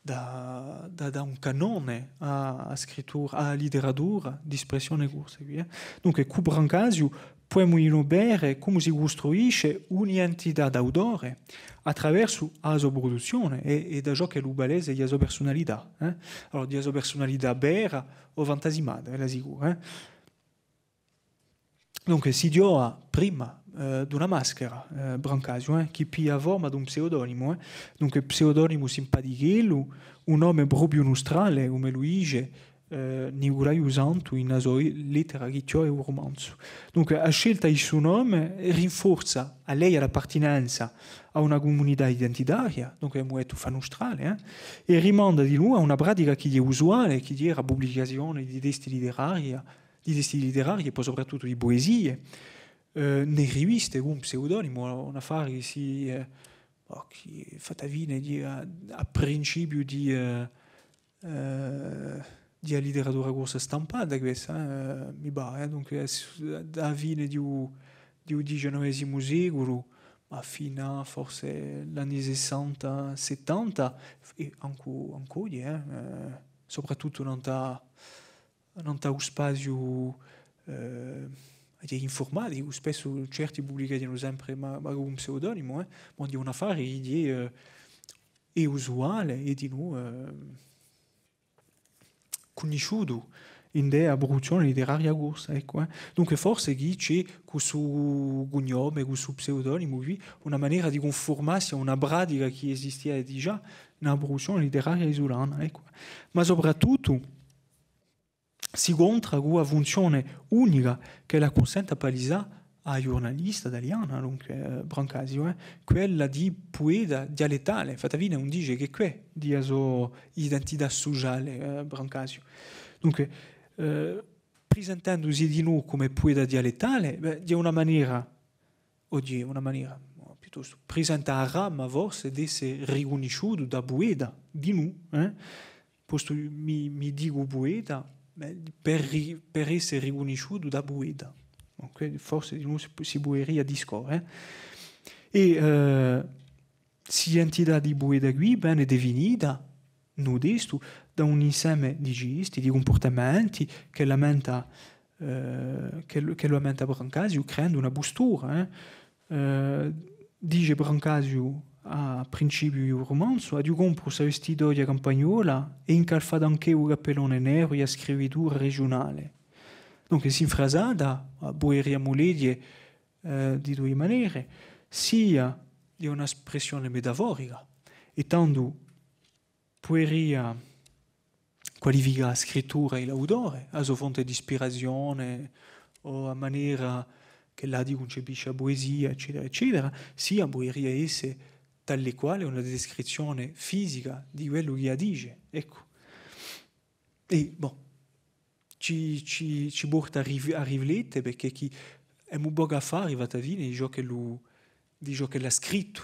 da, da, da un canone à, à scrittura, à literatura d'espressione corsa, quì, eh. Dunque, cù Brancasiu pudemu dinù vede cumu si custruisce un'identità d'autore attraversu a so pruduzzione è, è da ciò ch'ellu palesa di a so persunalità, eh. Allora, di a so persunalità vera o fantasimata, bella sicura, eh. Dunque, si ghjova prima, eh, d'una maschera, eh, Brancasiu, eh, chì piglia a forma d'un pseudonimu, eh. Dunque, pseudonimu simpaticheddu, un nome propiu nustrale, cum'ellu dice, eh, Niculaiu Santu, in a so lettera chì chjode u rumanzu. Dunque, a scelta di stu nome rinforza à lei l'appartinenza à una cumunità identitaria, dunque, emu dettu, fà nustrale, eh, è rimanda dinù à una pratica chì hè usuale, chì era a publicazione di testi literarii, di testi literarii è po soprattuttu di puesie, eh, in e riviste cù un pseudonimu, un affare chì si, eh, oh, chì hè fatta fine di, à, à principiu di, eh, eh, di a literatura corsa stampata, questa, eh, mi pare, eh, dunque, eh, s-, à a fine di u, di u diciannovesimu seculu, ma finu à forse l'anni sessanta, settanta, è ancu, ancu oghje, eh, eh, soprattuttu nant'à nant'à u spaziu, eh, infurmaticu, spessu certi publicheghjanu sempre, ma, ma cù un pseudonimu, eh, ma hè un affare chì hè, eh, hè usuale è dinù, eh, cunnisciutu ind'è a pruduzzione literaria corsa, eccu, eh. Dunque forse chì ci hè cù stu cugnome, cù stu pseudonimu quì, una manera di cunfurmassi à una pratica chì esistia digià in a pruduzzione literaria isulana, eccu. Ma soprattuttu, si contra cù a funzione unica ch'ella cunsente à palisà à a ghjurnalista taliana, dunque, eh, Brancasiu, eh, quella di pueta dialettale. Fatta fine, ùn dice chè què di a so identità suciale, eh, Brancasiu. Dunque, eh, prisentendusi dinù cum'è pueta dialettale, bè, di una manera o di una manera, o piuttostu, prisenta a brama forse d'esse ricunnisciutu da pueta, dinù, eh? Postu mi, mi dicu pueta, eh, per ri-, per esse ricunnisciutu da pueta. Ok? Forse dinù si, si puderia discorre, eh? È, eh, st'identità di pueta quì vene definita in u testu da un inseme di gesti, di cumpurtamenti ch'ella menta, eh, ch'ellu, ch'ellu menta Brancasiu, creandu una pustura, eh. Eh, dice Brancasiu à principiu di u rumanzu: «Aghju compru sta vestitoghja campagnola è incalfatu anch'eiu u cappellone neru di a scrivitura regiunale.» Dunque, s'infrasata, a puderiamu leghje, eh, di duie manere, sia di una spressione metaforica, è tandu puderia qualificà a scrittura di l'autore, a so fonte d'ispirazione, o a manera ch'ellu hà di cuncepisce a puesia, eccetera, eccetera, sia puderia esse tale è quale una descrizzione fisica di quellu ch'ellu dice. Eccu. È, bon, ci, ci, ci porta à rif-, à riflette, perchè chì emu pocu à fà, arrivati à a fine, di ciò ch'ellu, di ciò ch'ellu hà scrittu,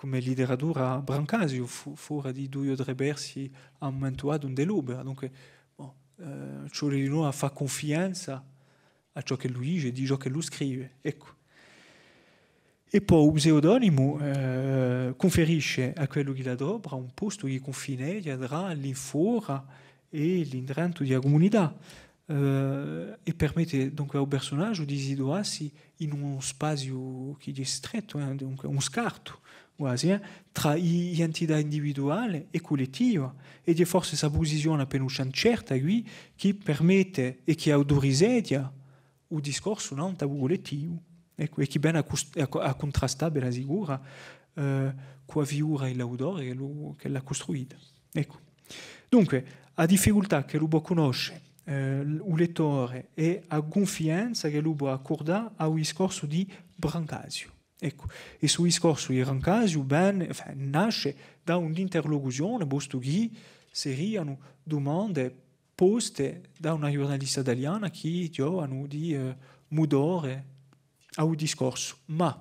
cum'è literatura Brancasiu, fu-, fora di dui o trè versi à un mumentu datu in l'opera. Dunque, bon, eh, ci vole dinò à fà cunfidenza à ciò ch'ellu dice, di ciò ch'ellu scrive. Eccu. È po u pseudonimu, eh, cunferisce à quellu chì l'adopra un postu di cunfineghja trà l'infora è l'indrentu di a cumunità, eh, è permette dunque à u persunagiu di situassi in un spaziu chì hè strettu, eh, dunque un scartu guasi, eh, trà i, i entità individuale è cullettiva, è hè forse sta pusizione appena incerta quì chì permette è chì autorizeghja u discorsu nant'à u cullettivu. Eccu, è chì vene à cus-, à cu-, à cuntrastà, bella sicura, eh, cù a figura di l'autore chì lu, chì l'hà custruita. Eccu. Dunque, a difficultà ch'ellu pò cunnosce, eh, u lettore è a cunfidenza ch'ellu pò accurdà à u discorsu di Brancasiu. Eccu. È stu discorsu di Brancasiu vene, enfin, nasce da un'interlocuzione, postu chì serianu dumande poste da una ghjurnalista taliana chì ghjovanu di, eh, mutore à u discorsu. Ma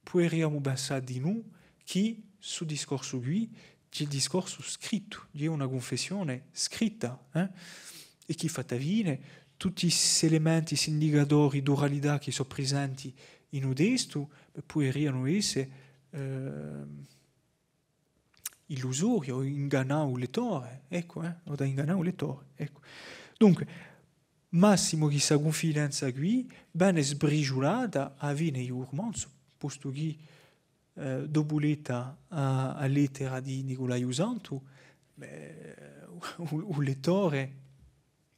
puderiamu pensà dinù chì stu discorsu quì, chì hè un discorsu scrittu, chì hè una cunfessione scritta, eh? È chì fatta fine, tutti st'elementi, st'indicatori d'uralità chì sò prisenti in u testu, bè, puderianu esse, eh, illusori o ingannà u lettore, eccu, eh, o da ingannà u lettore, eccu. Dunque, massimu chì sta cunfidenza quì vene sbrisgiulata à a fine di u rumanzu, postu chì, eh, dopu letta a, a lettera di Niculaiu Santu, bè, u, u lettore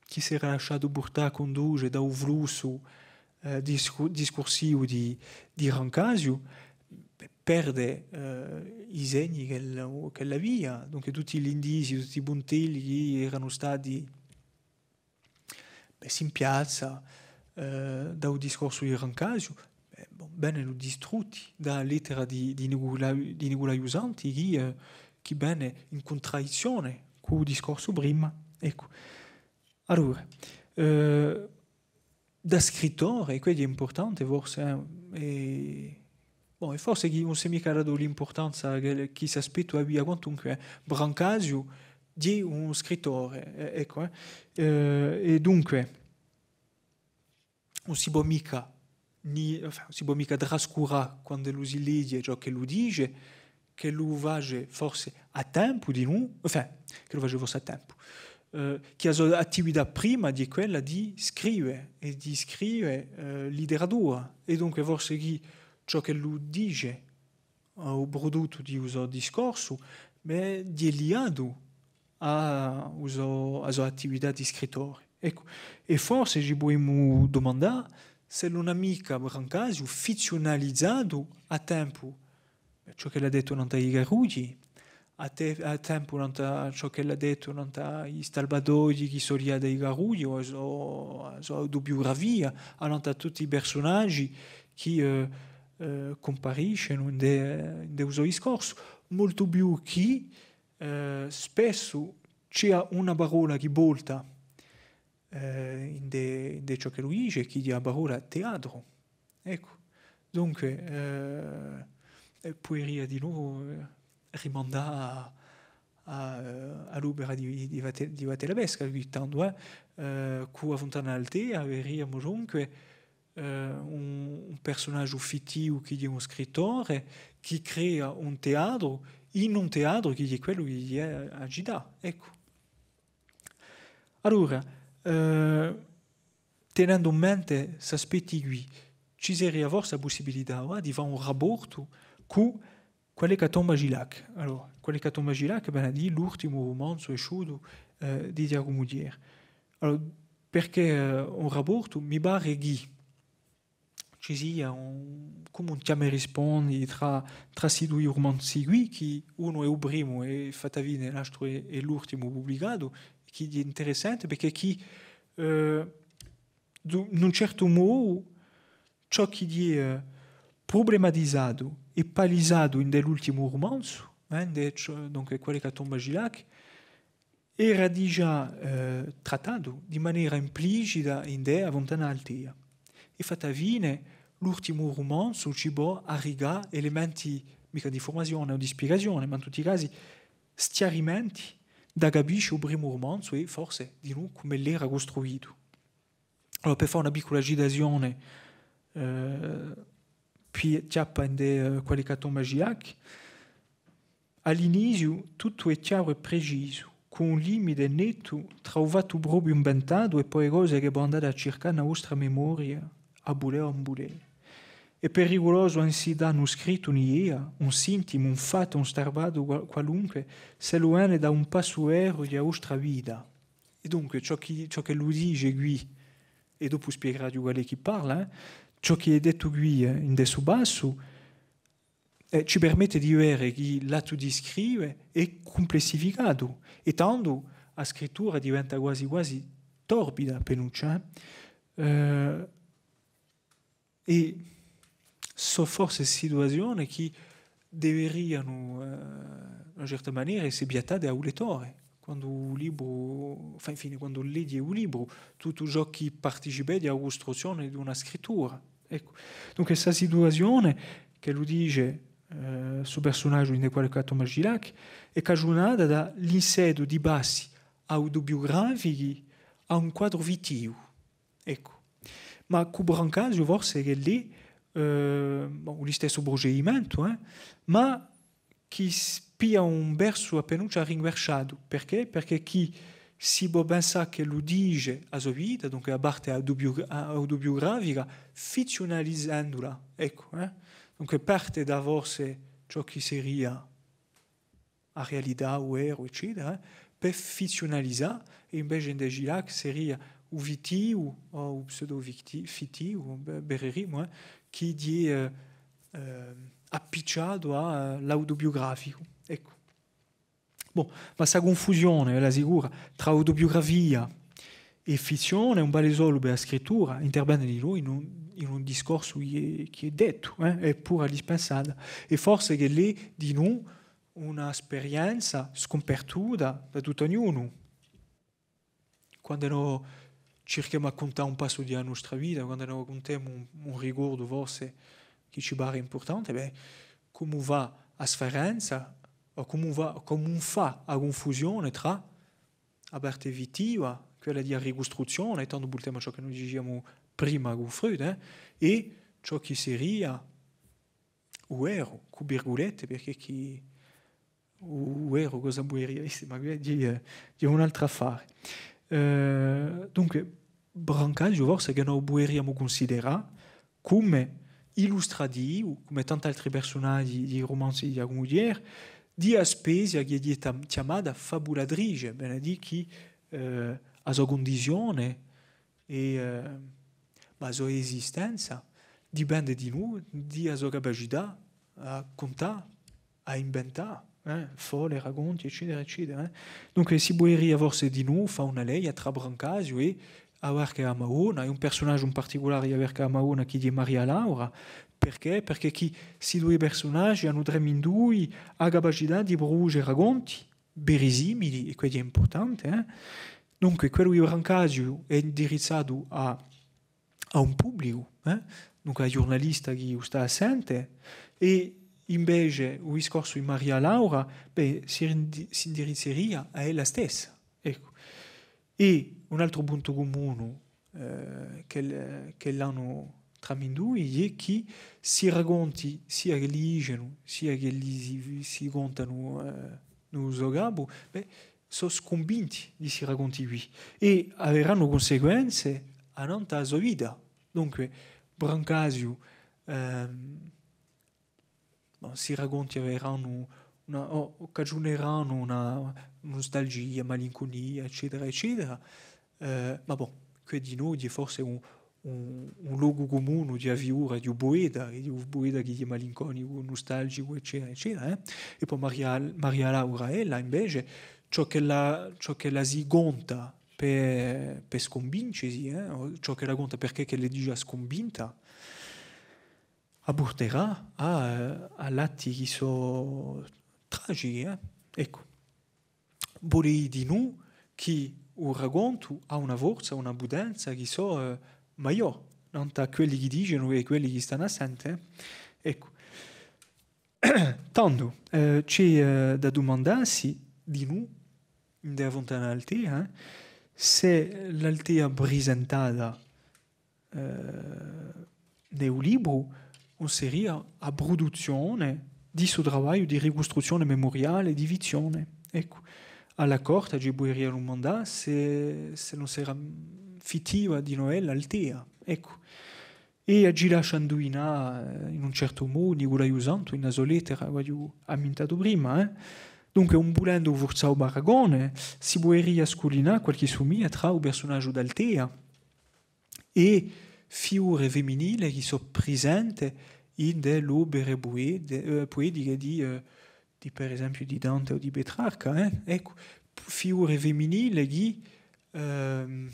chì s'era lasciatu purtà, cunduce da u flussu, eh, discu-, discursivu di, di Brancasiu, perde, eh, i segni ch'ellu, ch'ellu avia, dunque tutti l'indizii, tutti i puntelli chì eranu stati messi in piazza, eh, da u discorsu di Brancasiu, eh, bon, venenu distrutti da a lettera di, di Niculaiu, di Niculaiu Santi, chì, eh, chì vene in cuntradizzione cù u discorsu prima. Eccu. Allora, eh, da scrittore, è quessu hè impurtante, forse, eh, è, bon, è forse chì ùn s'hè micca datu l'impurtanza chì, chì st'aspettu avia, quantunque, Brancasiu hè un scrittore, eh, eccu, eh. Eh, è dunque, ùn si pò micca, ni, enfin, ùn si pò micca trascurà quand'ellu si leghje ciò ch'ellu dice, ch'ellu face forse à tempu dinù, enfin, ch'ellu face forse à tempu, eh, chì a so attività prima hè quella di scrive è di scrive, eh, literatura, è dunque forse chì ciò ch'ellu dice à u pruduttu di u so discorsu, bè, hè liatu à u so, à a so attività di scrittore. Eccu. È forse ci pudemu dumandà s'ellu ùn hà micca Brancasiu fizziunalizatu à tempu ciò ch'ellu hà dettu nant'à i carrughji, à te-, à tempu nant'à ciò ch'ellu hà dettu nant'à i stalvatoghji chì sò liati à i carrughji, o a so, a so autobiugrafia, annant'à tutti i persunaghji chì, eh, eh, cumpariscenu in de, in de u so discorsu, moltu più chì, eh, spessu ci hè una parolla chì volta, eh, in de, in de ciò ch'ellu dice, chì hè a parolla teatru. Eccu. Dunque, eh, è puderia dinù, eh, rimandà à, à, eh, à l'opera di, di Vatte-, di Vattelapesca, quì tandu, eh, eh, cù A Funtana d'Altea, averiamu dunque, eh, un, un persunagiu fittivu chì hè un scrittore, chì crea un teatru, in un teatru chì hè quellu chì hè a cità, eccu. Allora, eh, tenendu in mente st'aspetti quì, ci seria forse a pussibilità, và, di fà un raportu cù Qual hè ch'attò Magilhac? Allora, Qual hè ch'attò Magilhac, vene à dì l'ultimu rumanzu esciutu, eh, di Ghjacumu Thiers. Allora, perchè, eh, un raportu, mi pare chì ci sia un, cum'è un chjama è rispondi trà, trà sti dui rumanzi quì, chì unu hè u primu è Fatta fine, l'altru hè, hè l'ultimu publicatu, chì hè interessante, perchè chì, eh, d'u-, in un certu modu, ciò chì hè, eh, prublematizatu è palisatu in de l'ultimu rumanzu, eh, in de, dunque, Qual hè ch'attò Magilhac, era digià, eh, trattatu di manera implicita in de A Funtana d'Altea. È fatta fine, l'ultimu rumanzu ci pò arricà elementi micca di furmazione o di spiegazione, ma in tutti i casi, schjarimenti da capisce u primu rumanzu è forse dinù cum'ellu era custruitu. Allora, per fà una piccula citazione, eh, chì chjappa ind'è, eh, Quale Caton Magillac, à l'iniziu tuttu hè chjaru è precisu, cù un limite nettu trà u fattu propiu inventatu è po e cose chì vo andate à circà in a vostra memoria, à vulè o à ùn vulè. Hè periculosu à insittà in u scrittu un'idea, un sintimu, un fattu, un starbatu qual-, qualunque, s'ellu vene da un passu veru di a vostra vita. È dunque, ciò chì, ciò ch'ellu dice quì, è dopu spiegherà di quale chì parla, eh, ciò chì hè dettu quì, eh, ind'è stu passu, eh, ci permette di vede chì l'attu di scrive hè cumplessificatu, è tandu a scrittura diventa guasi guasi torbida, appinuccia, eh. Eh, È sò forse situazione chì deverianu, eh, in una certa manera, esse piattate à u lettore, quandu u libru, enfin, infine, quandu leghje u libru, tuttu ciò chì participa à a custruzzione d'una scrittura. Eccu. Dunque, sta situazione, ch'ellu dice, eh, stu persunagiu ind'è Quale Caton Magillac, hè cagiunata da l'inseddu di passi autobiografichi à un quadru fittivu. Eccu. Ma cù Brancasiu forse chì hè, eh, bon, u listessu prucedimentu, eh, ma chì s-, piglia un versu appinuccia ringuersciatu. Perchè? Perchè chì si pò pensà ch'ellu dice a so vita, dunque a parte autobio-, a-, autobiografica, fizziunalizendula, eccu, eh. Dunque parte da forse ciò chì seria a realità, u veru, eccetera, eh, per fizziunalizà, è invece ind'è Gillac seria u fittivu, o u pseudo-fitti-, fittivu, ve-, vederimu, eh, chì hè, eh, eh, appicciatu à, eh, l'autobiograficu. Eccu. Bon, ma sta cunfusione, bella sicura, trà autobiografia è fizzione, ùn vale solu per a scrittura, intervene dinù in un, in un discorsu chì hè, chì hè dettu, eh, è puru à l'ispensata. È forse chì hè dinù una sperienza scumpartuta da tuttu ognunu. Quandu no circhemu à cuntà un passu di a nostra vita, quandu no cuntemu un, un ricordu forse chì ci pare impurtante, bè, cumu fà a sfarenza, o cumu fà, cumu fà a cunfusione trà a parte fittiva, quella di a ricustruzzione, è tandu vultemu à ciò chì no diciamu prima cù Freud, eh, è ciò chì seria u veru, cù virgulette, perchè chì u, u veru cosa vuleria dì, ma quì hè, eh, hè un altru affare. Eh, dunque, Brancasiu forse chì no puderiamu cunsiderà cum'è illustrativu, cum'è tant'altri persunaghji di rumanzi di Ghjacumu Thiers, di a spezia chì hè chjamata fabulatrice, vene à dì chì, eh, a so cundizione è, eh, ma a so esistenza dipende dinù di a so capacità à cuntà, à inventà, eh, fole, raconti, eccetera, eccetera, eh. Dunque, si puderia forse dinù fà una leia trà Brancasiu è a Barca di a Madonna, è un persunagiu in particulare di a Barca di a Madonna chì hè Maria Laura, perchè? Perchè chì sti dui persunaghji anu tramindui a capacità di pruduce raconti, verisimili, è quessu hè impurtante, eh. Dunque, quellu di Brancasiu hè indirizzatu à, à un publicu, eh, dunque à ghjurnalista chì u stà à sente, è invece u discorsu di Maria Laura, bè, si rindi-, s'indirizzeria à ella stessa. Eccu. È un altru puntu cumunu, eh, chì l-, ch'elli anu tramindui, hè chì sti raconti, sia ch'elli dicenu, sia ch'elli si, si contanu, eh, in u so capu, bè, sò scunvinti di sti raconti quì è averanu cunsequenze annant'à a so vita. Dunque, Brancasiu, ehm, bon, sti raconti averanu una, o, o cagiuneranu una nustalgia, malincunia, eccetera, eccetera. Eh, ma bon, què dinò hè forse un, un, un locu cumunu di a figura di u pueta, di u pueta chì hè malinconicu, nustalgicu, eccetera, eccetera, eh. È po Maria, Maria Laura, ella, invece, ciò ch'ella, ciò ch'ella si conta per, per scunvincesi, eh, o ciò ch'ella conta perchè ch'ella hè digià scunvinta, a purterà à, eh, à l'atti chì sò tragichi, eh. Eccu. Vole dì dinù chì u racontu hà una forza, una putenza chì sò, eh, maiò, nant'à quelli chì dicenu è quelli chì stanu à sente, eh. Eccu. Tandu, eh, ci hè, eh, da dumandassi, dinù, indè a Funtana d'Altea, eh, s'è l'Altea prisentata, eh, in u libru, ùn seria a pruduzzione di stu travagliu di ricustruzzione memuriale, di fizzione. Eccu, à l'accorta ci puderia dumandà s'è, s'è ùn seria fittiva dinò l'Altea. Eccu. È a ci lascia induvinà, eh, in un certu modu, Niculaiu Santu, in a so lettera, ch'aghju ammintatu prima, eh. Dunque, ùn vulendu furzà u paragone, si puderia sculinà qualchì sumiglia trà u persunagiu d'Altea è figure feminile chì sò prisente in l'opere puete-, eh, puetiche di, eh, di, per esempiu, di Dante o di Petrarca, eh? Eccu, p-, figure feminile chì, ehm,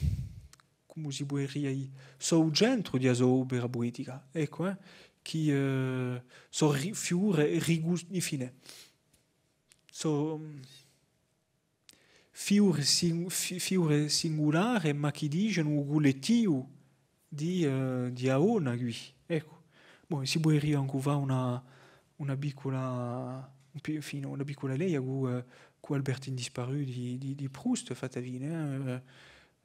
cumu si puderia dì, sò u centru di a so opera puetica, eccu, eh? Chì, eh, sò ri-, figure rigus-, infine, sò, mm, figure sing-, fi-, figure singulare, ma chì dicenu u cullettivu di, eh, di a donna quì. Eccu. Bon, si puderia ancu fà una, una piccula, un pi-, infine, una piccula leia cù, eh, cù Albertine Disparu di, di, di Proust, fatta fine,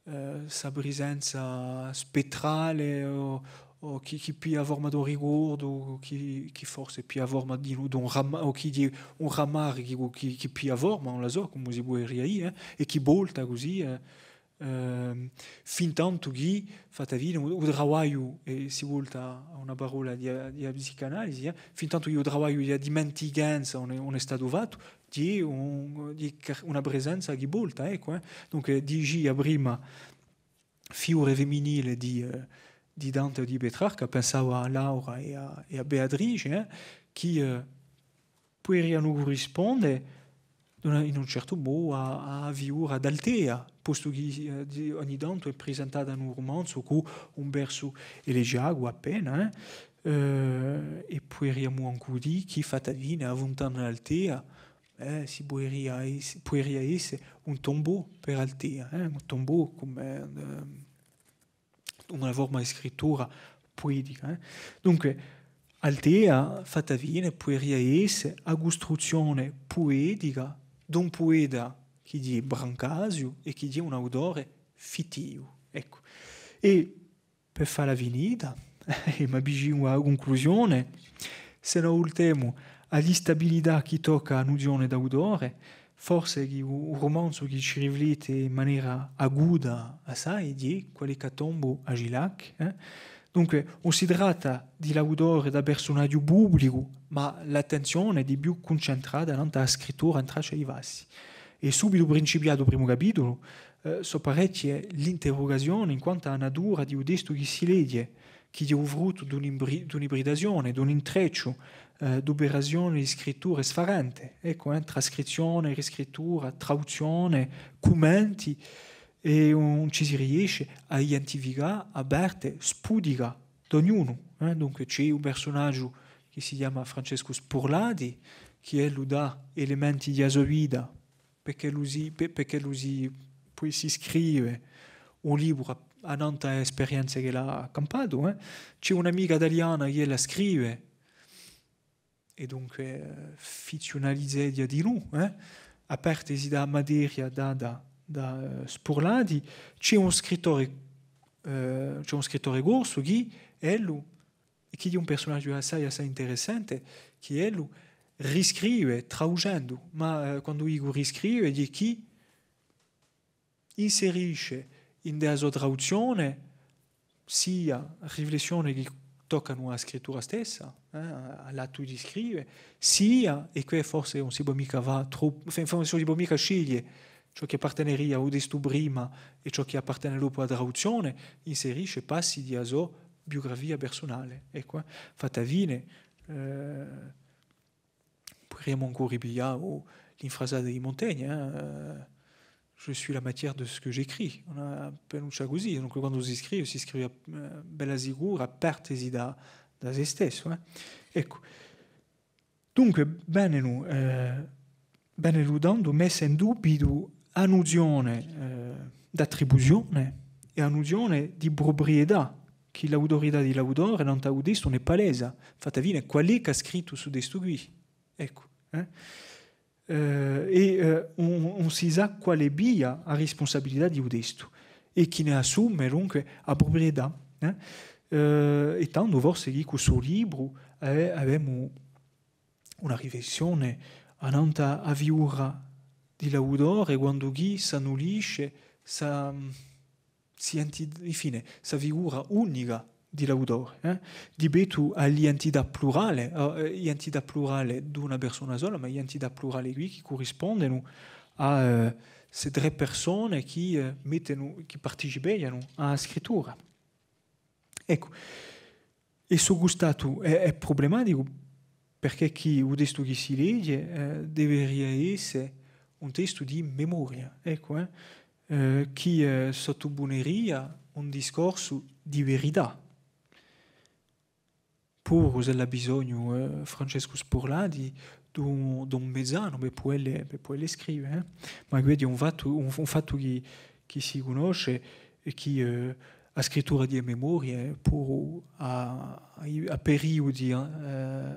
eh, eh, sta prisenza spettrale o, o chì, chì piglia a forma d'un ricordu, chì, chì forse piglia a forma di un, d'un ramma-, o chì di un rammaricu chì, chì, chì piglia forma, ùn la sò, cumu si puderia dì, eh, è chì volta cusì, eh, ehm, fin tantu chì, fatta fine, u, u travagliu, è si volta à una parolla di, di a psicanalisi, eh, fin tantu chì u travagliu di a dimentichenza ùn hè, ùn hè statu fattu, di un, di car-, una presenza chì volta, eccu, eh. Dunque, dicia prima, figure feminile di, eh, di Dante o di Petrarca, pensava à Laura è à, è à Beatrice, eh, chì, eh, puderianu currisponde, d'una, in un certu modu, à, à a figura d'Altea, postu chì, eh, di, ogni tantu hè prisentata in un rumanzu cù un versu elegiacu appena, eh, eh, è puderiamu ancu dì chì, fatta fine, a Funtana d'Altea, eh, si puderia esse, puderia esse un tombeau per Altea, eh, un tombeau cum'è, ehm, una forma di scrittura puetica, eh. Dunque, Altea, fatta fine, puderia esse a custruzzione puetica d'un pueta chì hè Brancasiu è chì hè un autore fittivu. Eccu. È per falla finita, è m'avvicinu à a cunclusione, s'è no vultemu à l'istabilità chì tocca à a nuzione d'autore, forse chì u, u rumanzu chì ci riflette in manera acuta assai hè Quale catombu à Gilac, eh? Dunque, ùn si tratta di l'autore da persunagiu publicu, ma l'attenzione hè di più cuncentrata nant'à a scrittura in traccia di fassi. È subitu principiatu u primu capitulu, eh, sò parechje l'interrugazione in quantu à a natura di u testu chì si leghje, chì hè u fruttu d'un imbri-, d'un'ibridazione, d'un intrecciu, eh, d'uperazione di scritture sfarente, eccu, eh, trascrizzione, riscrittura, traduzzione, cummenti, è ùn ci si riesce à identificà a parte sputica d'ognunu, eh. Dunque, ci hè un persunagiu chì si chjama Francescu Spurlati, chì ellu dà elementi di a so vita, perchè ellu si, per-, perchè ellu si, poi si scrive un libru à, annant'à e sperienze ch'ellu hà campatu, eh. Ci hè un'amica taliana chì ella scrive, è dunque, eh, fizziunalizeghja dinù, eh, à partesi da a materia data da, da, eh, Spurlati, ci hè un scrittore, eh, ci hè un scrittore corsu chì, ellu, è chì hè un persunagiu assai, assai interessante, chì ellu riscrive, traducendu, ma, eh, quandu dicu riscrive, hè chì inserisce in a so traduzzione sia riflessione chì toccanu à a scrittura stessa, eh, à l'attu di scrive, sia, è què forse ùn si pò micca fà troppu, enfin, ùn si pò micca sceglie ciò chì apparteneria à u testu prima è ciò chì appartene dopu à a traduzzione, inserisce passi di a so biugrafia persunale. Eccu, eh. Fatta fine, eh, puderiamu ancu ripiglià, oh, l'infrasata di Montaigne, eh, eh, je suis la matière de ce que j'écris. Una appinuccia cusì, dunque quandu si scrive, si scrive, eh, bella sicura, à partesi da, da sè stessu, eh. Eccu. Dunque, venenu, eh, venenu tandu messa in dubbitu a nuzione, eh, d'attribuzione è a nuzione di pruprietà, chì l'autorità di l'autore nant'à u testu ùn hè palesa. Fatta fine, quale hè chì hà scrittu stu testu quì? Eccu, eh? Eh, è, eh, ùn, ùn si sà quale piglia a rispunsabilità di u testu è chì ne assume, dunque, a pruprietà, eh? Eh, è tandu forse chì cù stu libru, eh, avemu una riflessione annant'à a figura di l'autore, quandu chì s'annullisce, s'a, si enti-, infine, sta figura unica di l'autore, eh? Di pettu à l'identità plurale, eh, identità plurale d'una persona sola, ma identità plurale quì chì currispondenu à, eh, ste trè persone chì, eh, mettenu, chì participeghjanu à a scrittura. Eccu. È stu custatu hè, hè prublematicu, perchè chì u testu chì si leghje, eh, deveria esse un testu di memoria, eccu, eh, eh, chì, eh, sottupuneria un discorsu di verità. Puru s'ellu hà bisognu, eh, Francescu Spurlati d'un, d'un mezzanu per pudelle, per pudelle scrive, eh. Ma quessu hè un fattu, un, un fattu chì, chì si cunnosce è chì, eh, a scrittura di e memorie, puru à, à, à periudi, eh,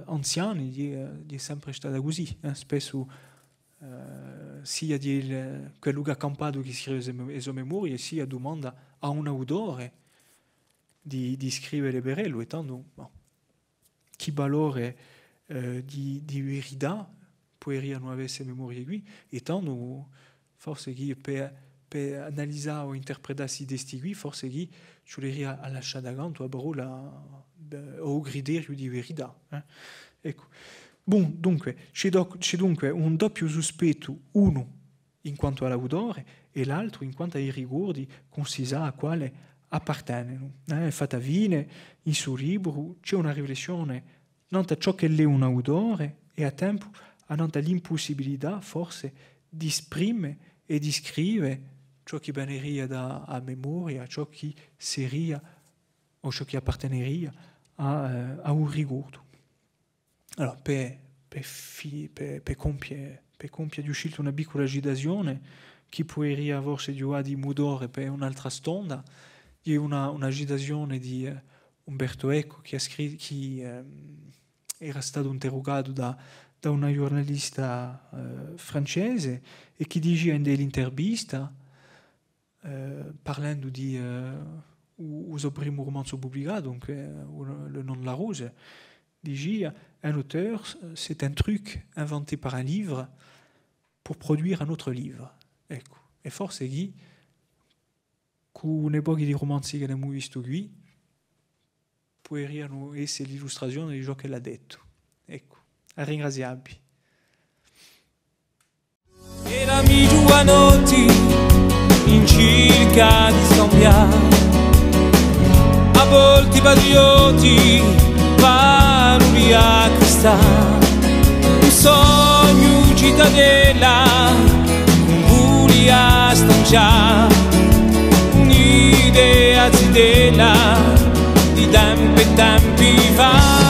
anziani, hè, hè sempre stata cusì, eh. Spessu, eh, sia di il, quellu chì hà campatu chì scrive e so me-, e so memorie, sia dumanda à un autore di, di scrive per ellu, è tandu, bon, chì valore, eh, di, di verità puderianu avè ste memorie quì, è tandu forse chì per, per analizà o interpretà sti testi quì, forse chì ci vuleria à lascià da cantu a parolla, eh, o u criteriu di verità, eh. Eccu. Bon, dunque, ci hè doc-, ci hè dunque un doppiu suspettu, unu, in quantu à l'autore, è l'altru in quantu à i ricordi ch'ùn si sà à quale appartenenu. Eh, fatta fine, in stu libru ci hè una riflessione nant'à ciò ch'ellu hè un autore è à tempu annant'à l'impussibilità, forse, d'esprime è di scrive ciò chì veneria da a memoria, ciò chì seria o ciò chì apparteneria à, eh, à un ricordu. Allora, per, per fi-, per, per compie, per compie, aghju sceltu una piccula citazione chì puderia forse ghjuvà di mutore per un'altra stonda, hè una, una citazione di, eh, Umberto Eco, chì hà scri-, chì, ehm, era statu interrugatu da, da una ghjurnalista, eh, francese, è chì dicia in l'intervista, eh, parlendu di, eh, u, u so primu rumanzu publicatu, dunque, eh, u, Le Nom de la Rose, dicia: un auteur, c'est un truc inventé par un livre pour produire un autre livre. Eccu. È forse chì, cù un pocu di rumanzi chì n'emu vistu quì, puderianu esse l'illustrazione di ciò ch'ellu hà dettu. Eccu, à ringrazià vi. Era a me ghjuvanotti in circa di scambià, à volti patriotti, paroli à cristà, un sognu citadella, ùn vulia stancià, un'idea zitella di tempi è tempi fà.